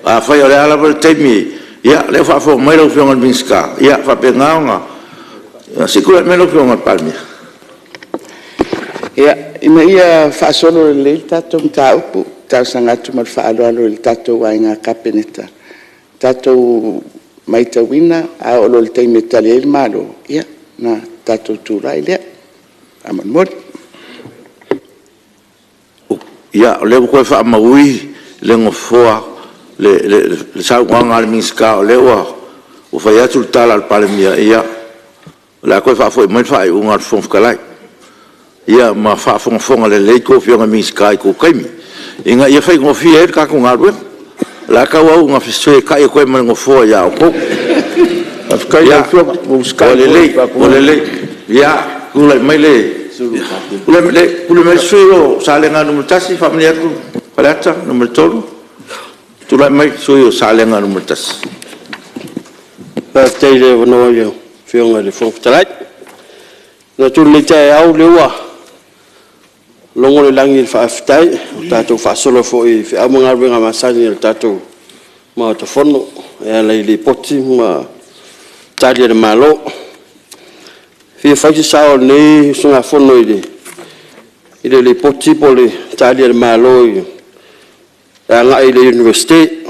Afai o le a lava le taimi, ia o lea ua faafofoga mai lau Afioga i le Minisita, ia faapena ona… Se i tulai mai lau Afioga i le Palemia. Ia, ina ia faasolo lelei le tatou mataupu, e talosaga atu ma le faaaloalo i le tatou Aiga Kapeneta, tatou matauina a oo loa i le taimi e tali ai le Malo, ia ona tatou tulai lea, faamolemole. Ia, o lea ua toe faamauina le Nofoa le saunoaga a le Minisita o lea ua fai atu le tala a le Palemia, ia, o le a toe faafoi mai le faaiuga a le Fofoga Fetalai. Ia ma faafogafoga lelei a outou Afioga i Minisita i tou taimi, ina ia faigofie ai le tatou galuega. O le a tauau ina fesetai atu ai ma le Nofoa ia outou. Faafetai i lau Afioga, ua ou usitai Ua foi i le lelei, ua faatonuga. lelei. Ia, tulai mai le sui usufono mo Salega 1, faamalie atu Faleata 3. Tulai mai le sui usufono mo Salega 1. Faafetai i le avanoa i lau Afioga i le Fofoga Fetalai. E manatu i lenei taeao o lea ua logo le lagi i le faafetai ua tatou faasolo foi i feau ma galuega masani a le tatou Maota Fono e ala i Lipoti ma Tali a le Malo. E fia fai se sao o lenei usugafono i le Lipoti po o le Tali a le Malo e agai i le Iunivesite.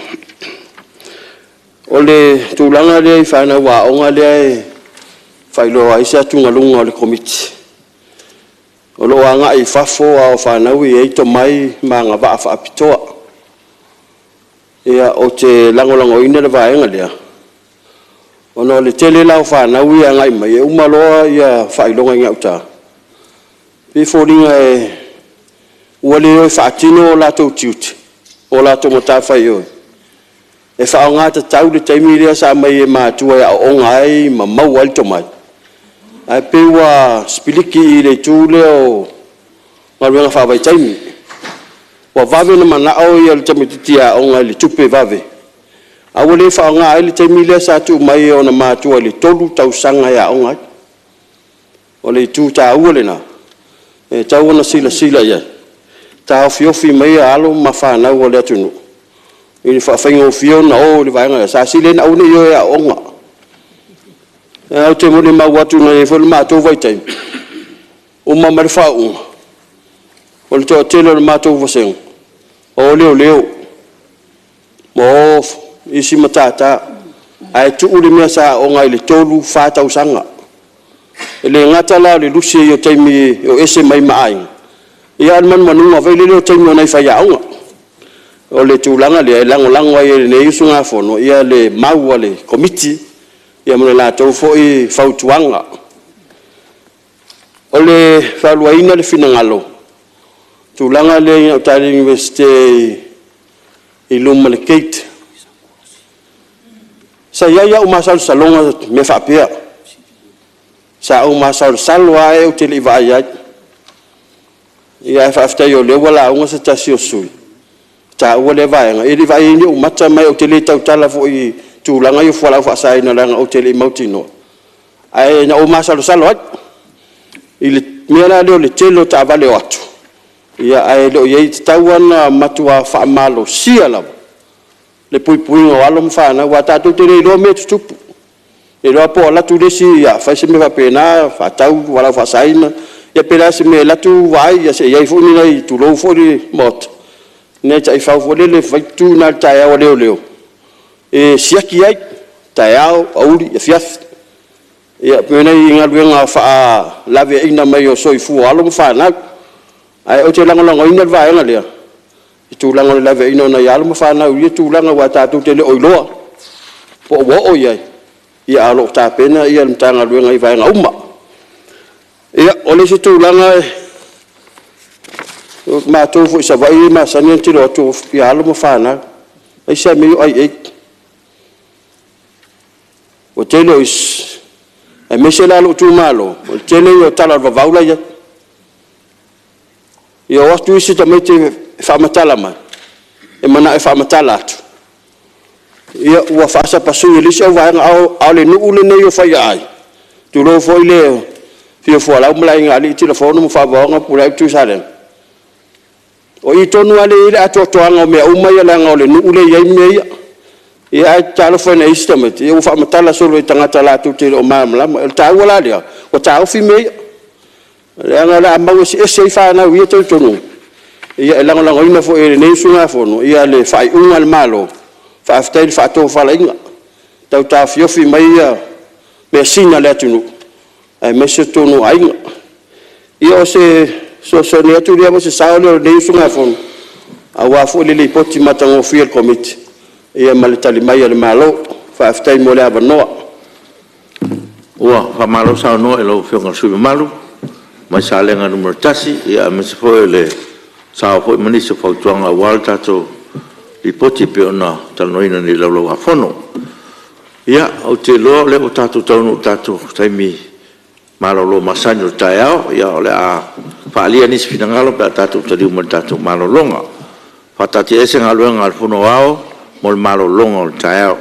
O le tulaga lea i fanau aoga lea e faailoa ai se atugaluga o le Komiti, o lo o agai i fafo a o fanau e i ai tomai ma agavaa faapitoa. Ia, ou te lagolagoina le vaega lea, ona o le tele la o fanau ia e agai mai, e uma loa faailoga i gauta, e pei e foliga ua le o e faatino o latou tiute po o latou matafaioi e faaaoga tatau le taimi lea sa aumai ai e matua e aooga ai ma maua ai le tomai, ae pei ua sipiliki i le itu lea o galuega faavaitaimi. Ua vave ona manao le tamaitiiti aoga i le tupe vave, a ua le faaaogaina ai le taimi lea sa tuu mai e ona matua i le 3 tausaga e aoga ai. O le itu taua lena e tatau ona silasila i ai, taofiofi mai alo ma fanau a le atunuu i le faafaigofie ona o i le vaega lea, sa sili ai ona aua ne i o e aooga. Ae ou te molimau atu na i ai foi le matou vaitaimi, uma mai le faauuga, o le toatele o le matou vasega, ua o leoleo, ua o isi matata, ae tuu le mea sa aooga ai i le 3, 4 tausaga. E le gata la o le lusi ai o taimi e o ese mai ai ma aiga, a o le manumanuga foi lele o taimi o nai faiaoga. O le tulaga lea e lagolago ai e lenei usugafono le mau a le Komiti ma le latou foi fautuaga. O le faaluaina le finagalo i le tulaga lea i gauta i le Iunivesite i luma o le gate, sa i ai lava ou masalosaloga i mea faapea, sa ou masalosalo lava ae ou te le i vaai i ai. Ae faafetai o lea ua lauga se tasi o sui usufono e taua lea vaega, e le i vaaia ai ni ou mata ma ou te le tautala foi i tulaga ia o fualaau faasaina leaga ou te le i mautinoa, ae na ou masalosalo ai i le mea la lea o le tele o taavale e o atu, ae le o i ai… E tatau lava ona matua faamalosia lava le puipuiga o alo ma fanau, aua tatou te le iloa mea e tutupu. E le iloa po o alu atu le isi fai se mea faapena, faatau fualaau faasaina, ia pe o le a se mea, e alu atu vaai se i i ai foi ni nai, tulou foi le Maota, ni nai taifau foi lele tu i ina i le taeao a leoleo e siaki ai, taeao, aoauli, afiafi. Ia pei o nai galuega faalaveaiina mai o soifua o alo ma fanau. Ae ou te lagolagoina le vaega lea i le tulaga o le laveaiina o nai alo ma fanau i ia tulaga, aua tatou te le o iloa po ua oo i ai, ae o lo o tapena le Matagaluega i vaega uma. Ia, o le isi tulaga, o matou foi i Savaii e masani ona tilotilo atu i alo ma fanau, aemaise lava mea ia o aai. O le tele o isi, aemaise la o lou itumalo, o le tele ia o tala o le vavau la e i ai. E o atu isi tamaiti e faamatala mai, e manao e faamatala atu, ia ua faasapasui e le isi auvaega. A o le nuu lenei o Faiaai, tulou foi le afio o Fualau ma le Aiga Alii, Tilafono ma Favaona Pulea ma Tuisalega, o i tonu lava lea e i ai le atoatoaga o mea uma ia leaga o le nuu lea e i ai mea ia. Ae talofa i nai isi tamaiti, ia ua faamatala solo e tagata latou te le o malamalama. O le taua la lea, ua taofi mea ia, leaga o le a mau eseese ai fanau i ia talitonuga, e lagolagoina foi e lenei usugafono le faaiuga a le Malo, faafetai i le faatofalaiga, tau taofiofi mai measina a le atunuu, aemaise totonu o aiga. Ia o se fesoasoani atu lea po o se sao lea o lenei usugafono aua foi le Lipoti matagofie a le Komiti ma le Tali mai a le Malo. Faafetai mo le avanoa. Ua faamalo saunoa i lau Afioga i le sui usufono mamalu mai Salega 1, aemaise foi o le sao foi ma nisi o fautuaga aua le tatou Lipoti e pei ona talanoaina nei i le Laulau a Fono. Ia, ou te iloa o lea ua tatou taunuu i le tatou taimi malolo masani o le taeao. O le a faaalia nisi finagalo pe a tatou taliu mai i le tatou malologa. E faataatiaese Galuega a le Fono Aoao mo le malologa o le taeao.